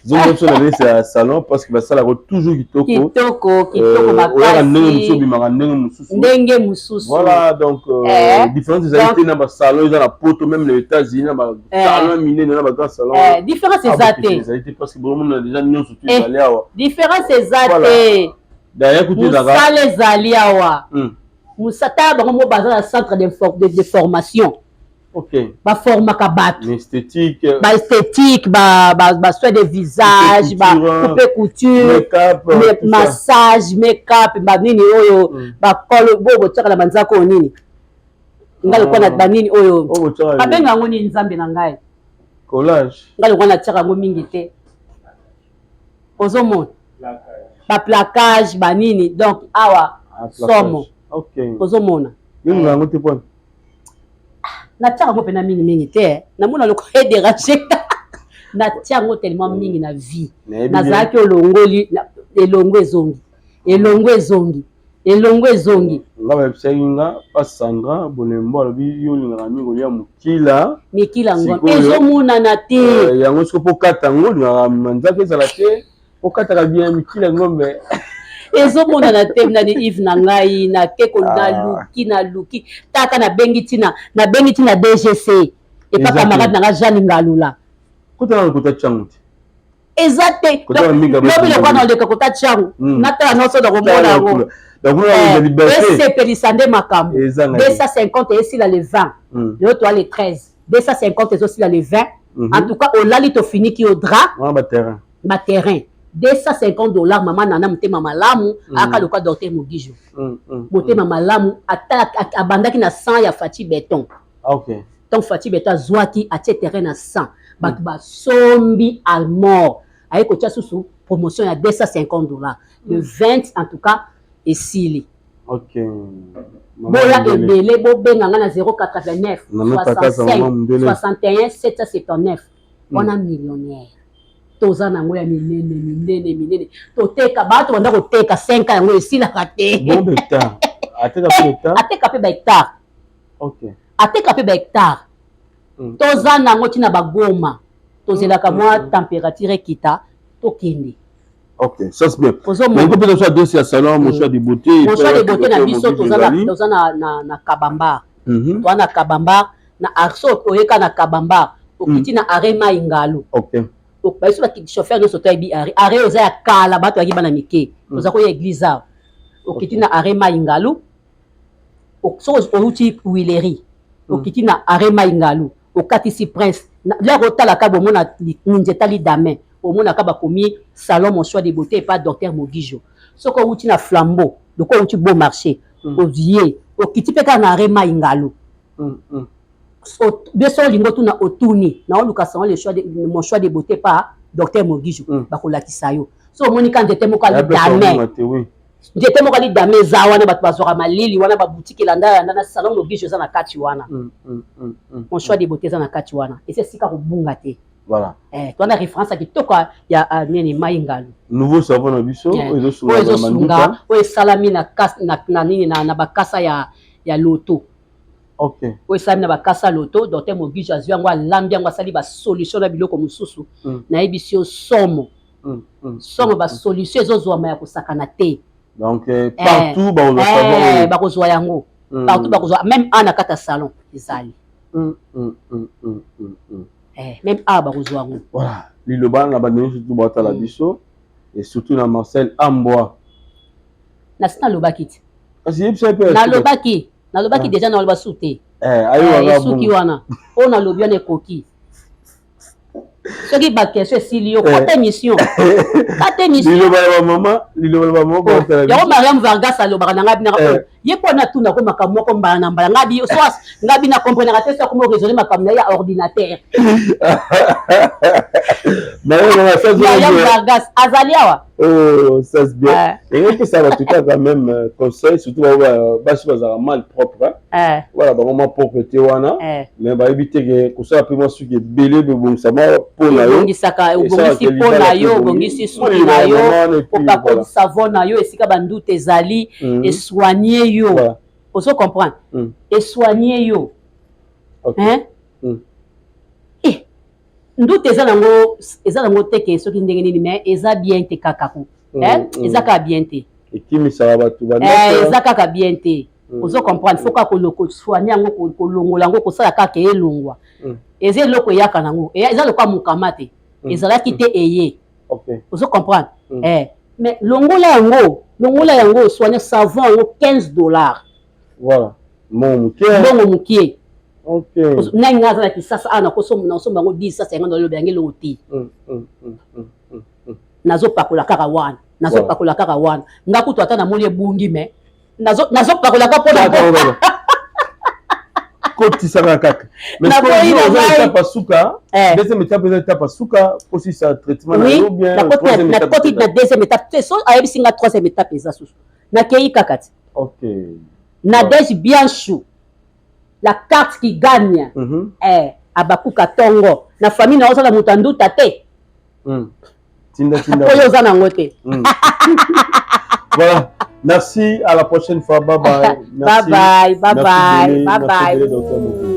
Speaker 2: zongo biso na adresse ya salon parce que basalaka toujours kitoko.
Speaker 1: Kitoko, kitoko
Speaker 2: Oyaka ndenge mosusu,
Speaker 1: makasi.
Speaker 2: obimaka ndenge mosusu.
Speaker 1: Ndenge mosusu.
Speaker 2: Voilà, donc différence ezali te na basalon eza na poto, même na États-Unis na basalon minene na bagrand salon.
Speaker 1: Différence eza te.
Speaker 2: Ezali te parce que bomona déjà nyonso tu
Speaker 1: Eh,
Speaker 2: ezali awa.
Speaker 1: Différence eza
Speaker 2: Voilà.
Speaker 1: te.
Speaker 2: Derrière kutu ezalaka
Speaker 1: Mosala ezali awa. Mosata bango mo baza na centre de, de, de formation.
Speaker 2: Okay.
Speaker 1: Baformaka bato.
Speaker 2: Esthétique.
Speaker 1: Ba esthétique, ba ba, ba soin de visage, ba coupe couture,
Speaker 2: make-up,
Speaker 1: massage, make-up, ba nini oyo, ba kolo bo botiaka na banzaka oyo nini. Nga lokola na ba nini oyo. Babenga yango nini Nzambe na ngai.
Speaker 2: Collage.
Speaker 1: Nga lokola natiaka yango mingi te. Ozomona. Ba placage, ba nini donc awa
Speaker 2: ah,
Speaker 1: somo.
Speaker 2: Okay.
Speaker 1: Ozomona.
Speaker 2: Nini yango te pona?
Speaker 1: Natia yango mpena mingi mingi te. Namona lokola edéranger. Natia yango tellement mingi na vie. Nazalaki olongoli elongo ezongi. Elongo ezongi. Elongo ezongi.
Speaker 2: Nga bayebisaki nga pa Sandra Bolembo alobi yo olingaka mingi kolia mokila.
Speaker 1: Mikila ngo ezomonana te.
Speaker 2: Euh, yango soki mpo kata yango olingaka manzaka ezala te okataka bien mikila ngombe.
Speaker 1: Ezomonana te nani Yves na ngai nake ko ah. naluki naluki taka nabengi ntina nabengi ntina DGC epa camarade na nga Jeanne Ngalula.
Speaker 2: Kotala lokuta changu te.
Speaker 1: Eza te lobi lokola naleka kota tiango hmm. natala nyonso nakomona yango eh, esepelisa nde makambo 250 esila le 20 hmm. lelo toa le 13 250 ezosila le 20 mhm. En tout cas olali tofiniki yo drap baterrain 250 dollars mama nana motema malamu hmm. aka lokola docteur Mogijo motema malamu ata abandaki na 100 ya Fatshi Beton.
Speaker 2: Ah, okay.
Speaker 1: Donc Fatshi Beton azwaki atie terrain na 100 bato basombi almor aye kotia susu promotion ya 250 dollars le 20 en tout cas esili.
Speaker 2: Okay.
Speaker 1: Boya ebele bobenga nga na 089 65 61 779 wana millionnaire toza nango ya minene minene minene toteka bato banda koteka 5 yango esilaka te.
Speaker 2: Bon hectare
Speaker 1: ateka mpe ba hectare.
Speaker 2: Okay.
Speaker 1: Ateka mpe ba hectare. Toza nango ntina bagoma tozelaka mwa température ekita tokende.
Speaker 2: Ok, ça c'est bien. Mais il faut peut-être dossier ya salon mon choix de beauté.
Speaker 1: Mon choix de beauté na biso toza na toza na na, na Kabambar. Toza na Kabambar na arso oyeka na Kabambar okiti na arrêt mai ngalo.
Speaker 2: Ok.
Speaker 1: Biso ba chauffeur nyonso toyebi arrêt. Arrêt oza ya kala bato yaki bana mike. Toza koya église awa. Okiti na arrêt mai ngalo. Soki outi huilerie okiti na arrêt mai ngalu okatisi prince lere otalaka bomona nzeta lidame omonaka bakomi salon mon choix de beauté epa docteur Mogijo. Soki outi na flambeau lokola outi beau marché oye okiti mpe kaka na arrêt mai ngalu biso olingi otuna otuni na oluka salon le choix de, mon choix de beauté pa docteur Mogijo bakolakisa yo. So omoni ka nzete moko alidame nzete moko alidame eza wana bato bazwaka malili wana babutiki elanda landa na salon Mogijo eza na kati wana. Mon choix de beauté eza na kati wana eza esika kobunga te.
Speaker 2: Voilà.
Speaker 1: Eh, toana référence ya kitoko ya nini mai ngalu.
Speaker 2: Nouveau savon na biso
Speaker 1: oyo ezosunga oyo esalami na na nini na bakasa ya ya loto.
Speaker 2: Okay.
Speaker 1: Oyo esalami na bakasa loto, docteur Mogijo azwi yango alambi yango asali ba solution na biloko mosusu. Nayebisi yo somo. Somo ba solution ezozwama ya kosakana te.
Speaker 2: Donc partout bakozwa savon.
Speaker 1: Bakozwa yango. Partout bakozwa même a na kati ya salon ezali. Même a bakozwa yango.
Speaker 2: Voilà, liloba na bandeko surtout batala biso et surtout na Marcel Ambwa.
Speaker 1: Nasi nalobaki ti.
Speaker 2: Kasi yebisa pe.
Speaker 1: Nalobaki, nalobaki déjà naloba su te. Esuki wana. Oyo nalobi wana ekoki. Soki ba question esili yo kata émission. Kata émission.
Speaker 2: Liloba ya mama, liloba ya mama batala biso.
Speaker 1: Yango Mariam Vargas alobaka na ngai bina ye mpo na tuna ko makambo moko mbala na mbala ngai so ngai bina comprenaka te so akomi raisonner makambo na ye ya ordinateur. Mariam Vargas azali awa.
Speaker 2: Oh, ça c'est bien. Et on peut savoir tout cas quand même conseil surtout basi bazala mal propre. Voilà, bango ma propreté wana. Mais ba éviter que kosala pe mwa suki ebele bobongisa mwa po na yo.
Speaker 1: Obongisaka, obongisi po na yo, obongisi suki na yo, opakoli savon na yo esika ba ndute ezali, esoigner yo. Ozo comprendre? Esoigner yo. Hein? Eh, ndute eza nango, eza nango te ke soki ndenge nini mais eza bien te kaka ko. Hein? Eza kaka bien te.
Speaker 2: Ekimisaka bato ba
Speaker 1: eza kaka bien te. Ozo comprendre, faut kaka kosoigner yango, kolongola yango, kosala kaka elongwa. Eza eloko eyaka nango, eza lokola mokama te. Ezalaki te eye. Ozo comprendre? Mais longola yango, longola yango, soigner savon yango $15.
Speaker 2: Voilà. Mbongo moke.
Speaker 1: Mbongo moke. Okay. Nani nga aza na Kisasa awa nakosomba nakosomba yango 10 sasa yango naloba yango eloko te. Nazopakola kaka wana. Nazopakola kaka wana. Nga kutu ata namoni ebungi mais nazopakola kaka mpona
Speaker 2: kotisaka kaka mais etape suka eh. deuxième étape eza étape suka kosisa traitement na yo bien
Speaker 1: nakoti na deuxième étape te so ayebisi nga troisième étape eza susu nakei kaka ti Nadège Bianchou la carte qui gagne mm -hmm. eh, abakuka tongo na famille na osala moto anduta te
Speaker 2: mm. tinda tinda
Speaker 1: oyo oza nango te
Speaker 2: mm. voilà merci à la prochaine fois bye bye
Speaker 1: merci. bye bye bye bye bye bye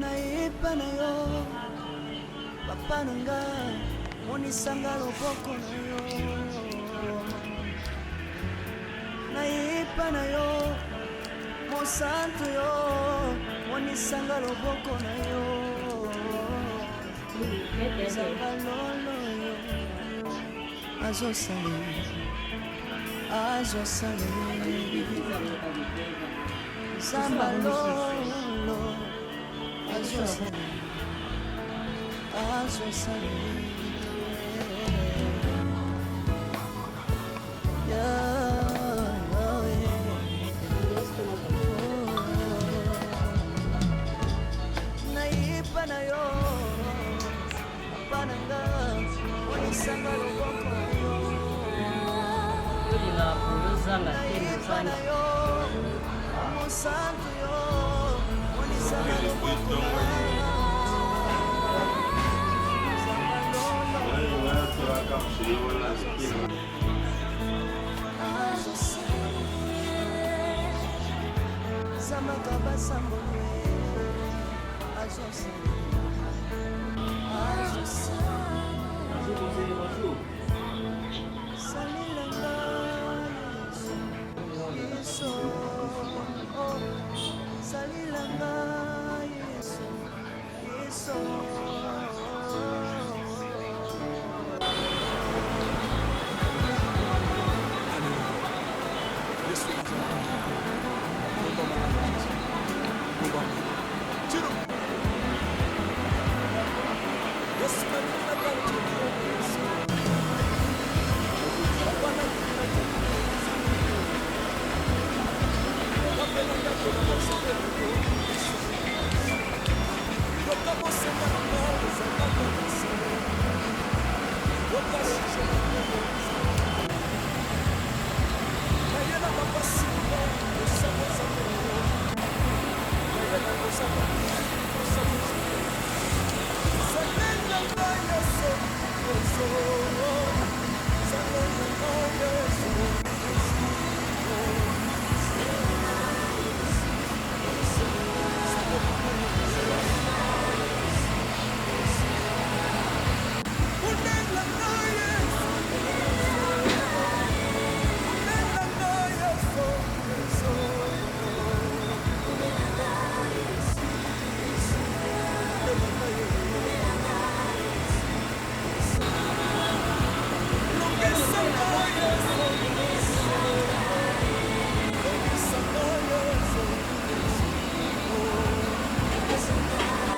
Speaker 12: Nayepa na yo papa na nga monisanga loboko na yo nayepa na yo mosantu yo monisanga loboko na yo ezanga lolo yo azosala azosala zamba lolo azosala azosala nayepa na yo papa na nga onisanga loboko na yo nayepa na yo mosantu yo onisanga loboko na yo Zamaka basambolo azosala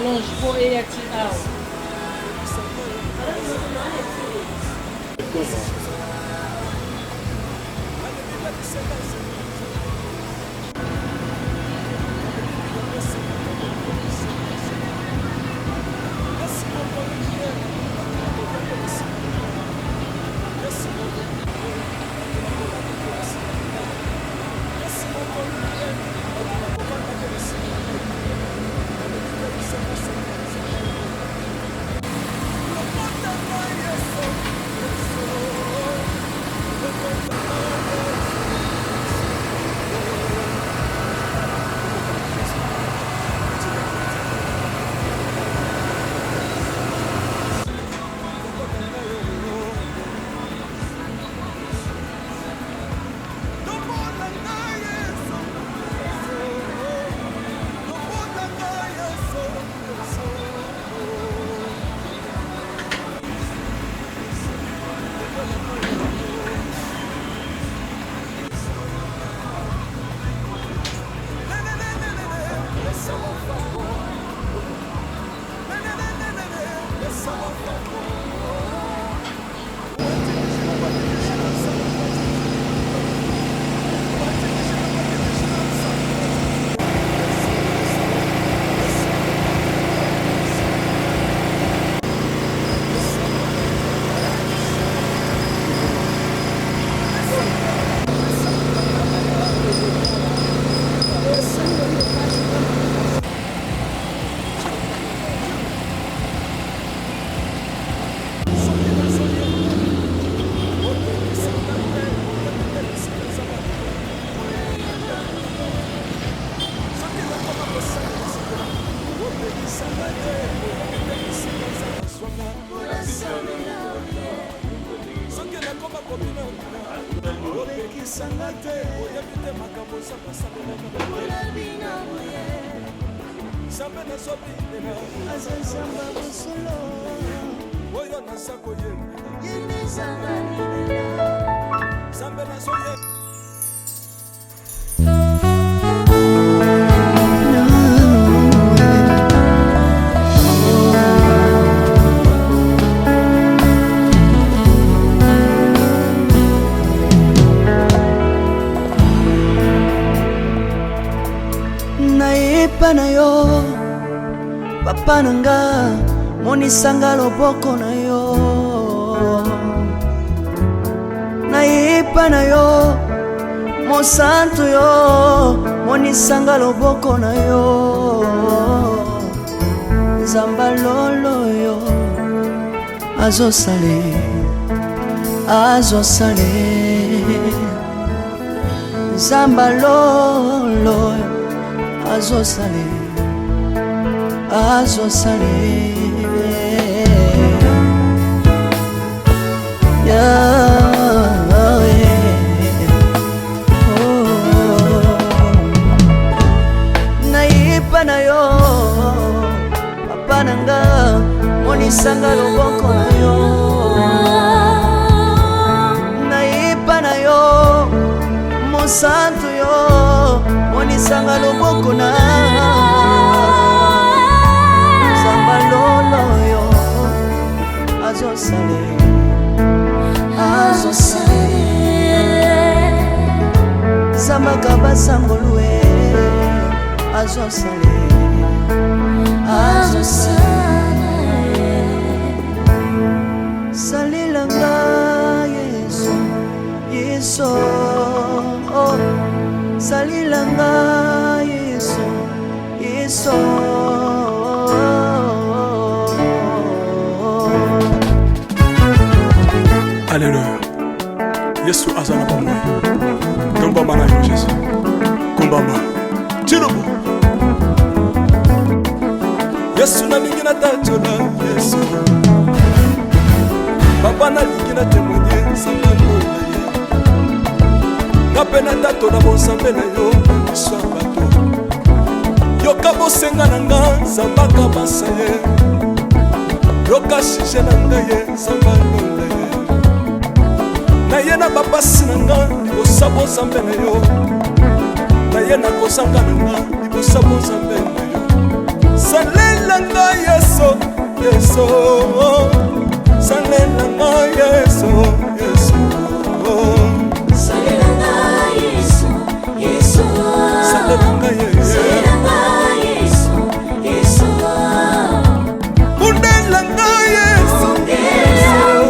Speaker 13: Longe po eya ti awa.
Speaker 3: Koyebisanga te oyebi te makambo nzambe asalelaka nzambe nazobindela
Speaker 12: aza nzambe bosolo
Speaker 3: oyo naza koyembela
Speaker 12: ye nde nzambe libela
Speaker 3: nzambe nazoye
Speaker 12: Nayepa na yo papa na nga monisanga loboko na yo nayepa na yo mosantu yo monisanga loboko na yo nzamba lolo yo azosale azosale nzamba lolo azosale azosale yeah, yeah. Oh. Nayepa na yo papa na nga monisanga loboko na yo nayepa na yo mosantu yo monisanga loboko na nzamba lolo yo azosale azosale zambaka basangolue azosale azosale salelanga yesu yesu oh. Salelanga yesu yesu.
Speaker 3: Alleluya yesu aza na bomoi tombama na yo jésus kumbama tilobo yesu nalingi natatola yesu papa nalingi na témoigne nzambe alola ye nga mpe natatola bonzambe na yo na miso ya bato yoka bosenga na nga nzambe akabasa ye yoka sujet na ngai ye nzambe alola ye naye na bapasi na nga libosa bonzambe na yo naye na kozanga na nga libosa bonzambe na yo salela nga yesu yesu salela nga yesu yesu
Speaker 14: Salela nga Yesu, Yesu.
Speaker 3: Salela nga Yesu.
Speaker 14: Salela nga Yesu, Yesu.
Speaker 3: Bundela nga Yesu.
Speaker 14: Bundela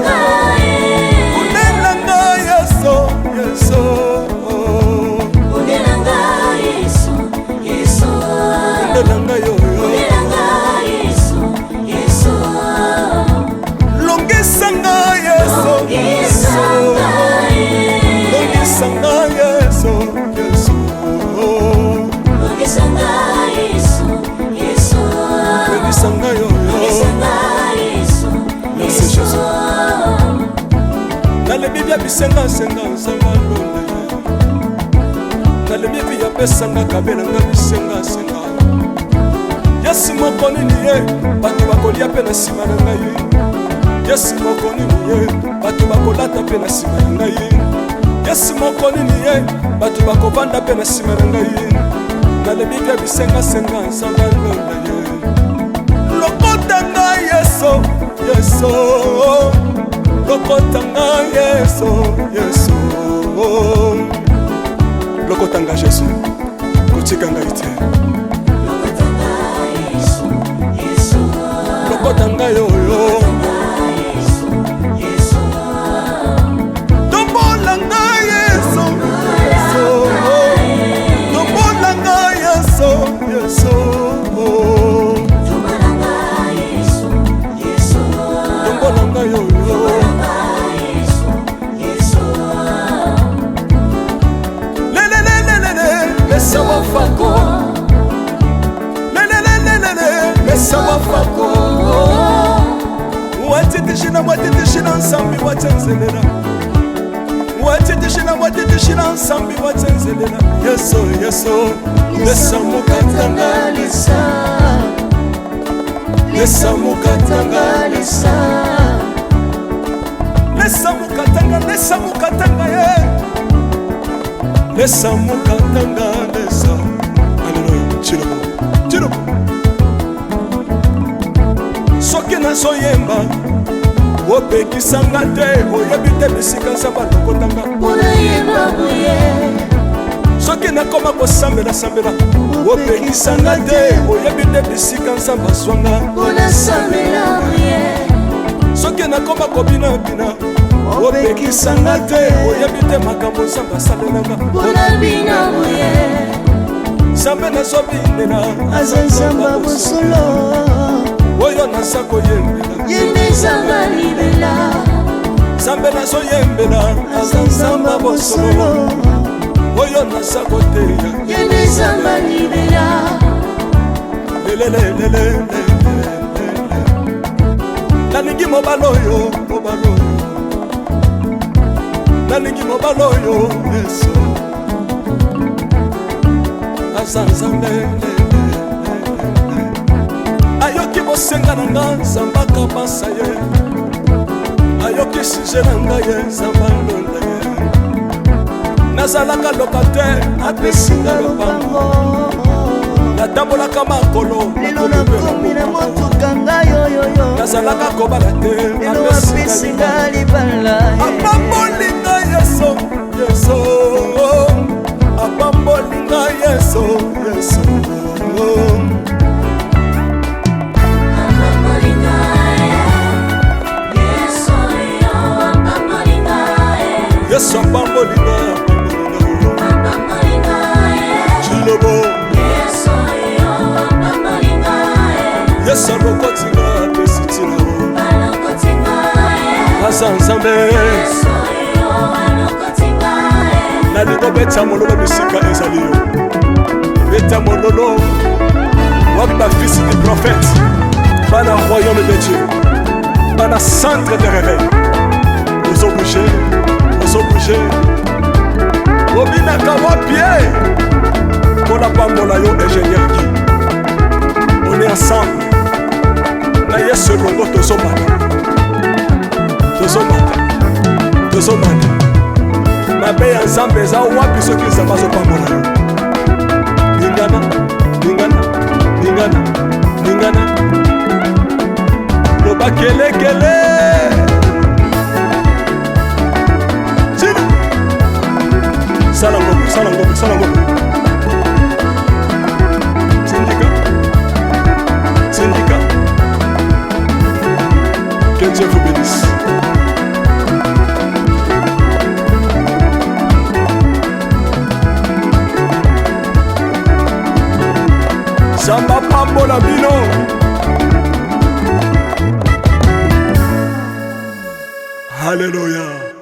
Speaker 14: nga Yesu.
Speaker 3: Bundela nga Yesu, Yesu.
Speaker 14: Bundela nga Yesu, Yesu.
Speaker 3: Bundela nga yo, yo.
Speaker 14: Bundela nga Yesu, Yesu.
Speaker 3: Longisa nga Yesu.
Speaker 14: Longisa nga Yesu.
Speaker 3: Longisa nga Yesu, Yesu.
Speaker 14: Longisa nga Yesu, Yesu.
Speaker 3: Longisa nga yo, yo.
Speaker 14: Longisa nga Yesu,
Speaker 3: Merci
Speaker 14: Yesu.
Speaker 3: Jésus. Nalebi bia bisengasenga nzambe alola ye nalebi vi apesanga kabelanga bisengasenga yesu moko nini ye bato bakolia mpe na nsima na ngai yesu moko nini ye bato bakolata mpe na nsima na ngai yesu moko nini ye bato bakovanda mpe na nsima na ngai nalebi bia bisengasenga nzambe alola ye lokota ngai yesu yesu lokota ngai yesu yesu lokota ngai jésus kotika ngai te
Speaker 14: Yesu, Yesu.
Speaker 3: lokota ngai oyo
Speaker 14: Yesu, Yesu.
Speaker 3: tombola ngai yesu yesu tombola ngai yesu yesu
Speaker 14: Tombola nga Yesu, Yesu.
Speaker 3: tombola ngai oyo
Speaker 14: Tombola nga Yesu, Yesu.
Speaker 3: lelelelelele pesa wafako lelelelelele pesa wafako. Nzambi wacenzelela Yesu Yesu Lesa mukatanga lesa Lesa mukatanga lesa Lesa mukatanga lesa mukatanga ye Lesa mukatanga lesa Alléluia Tshilombo Tshilombo Soki nazoyemba opekisanga te oyebi te bisika nzambe alokotanga soki nakoma kosambelasambela opekisanga te oyebi te bisika nzambe azwanga soki nakoma kobinabina opekisanga te oyebi te makambo nzambe asalelanga nzambe nazobinela
Speaker 12: aza nzambe ya bosolo
Speaker 3: oyo naza koyembela
Speaker 12: ye nde nzambe ya libela
Speaker 3: nzambe nazoyembela aza nzambe ya bosolo oyo naza koteya
Speaker 12: ye nde nzambe ya libela
Speaker 3: lelelelele nalingi mobali oyo mobali oyo nalingi mobali oyo yesu aza nzambe ayoki bosenga na nga nzambe akabasa ye ayoki sije na ngai ye nzambe alonda ye nazalaka locataire apesi nga lopango natambolaka makolo
Speaker 12: lelo nakomi na motuka ngai oyoyo
Speaker 3: nazalaka kobala te
Speaker 12: lelo apesi nga libala
Speaker 3: apamboli ngai yesu yesu apamboli ngai yesu yesu yesu apamboli ngai apamboli ngai chilobo yesu alokoti ngai apesi ntina aza nzambe nalingi obeta mololo bisika ezali yo beta mololo wapi bafils du prophète bana royaume de dieu bana centre de réveil ozobouge ozobouge obinaka wapi e mpo napambola yo ingénieur gi on est ensemble na yesu elongo tozomata tozomata tozomata mabe ya nzambe eza wapi soki nzambe azopambola yo lingana lingana lingana lingana loba kelekele tina sala ngombe sala ngombe sala ngombe tindika tindika que Dieu vous bénisse. Nzambe apambola bino. Alléluia.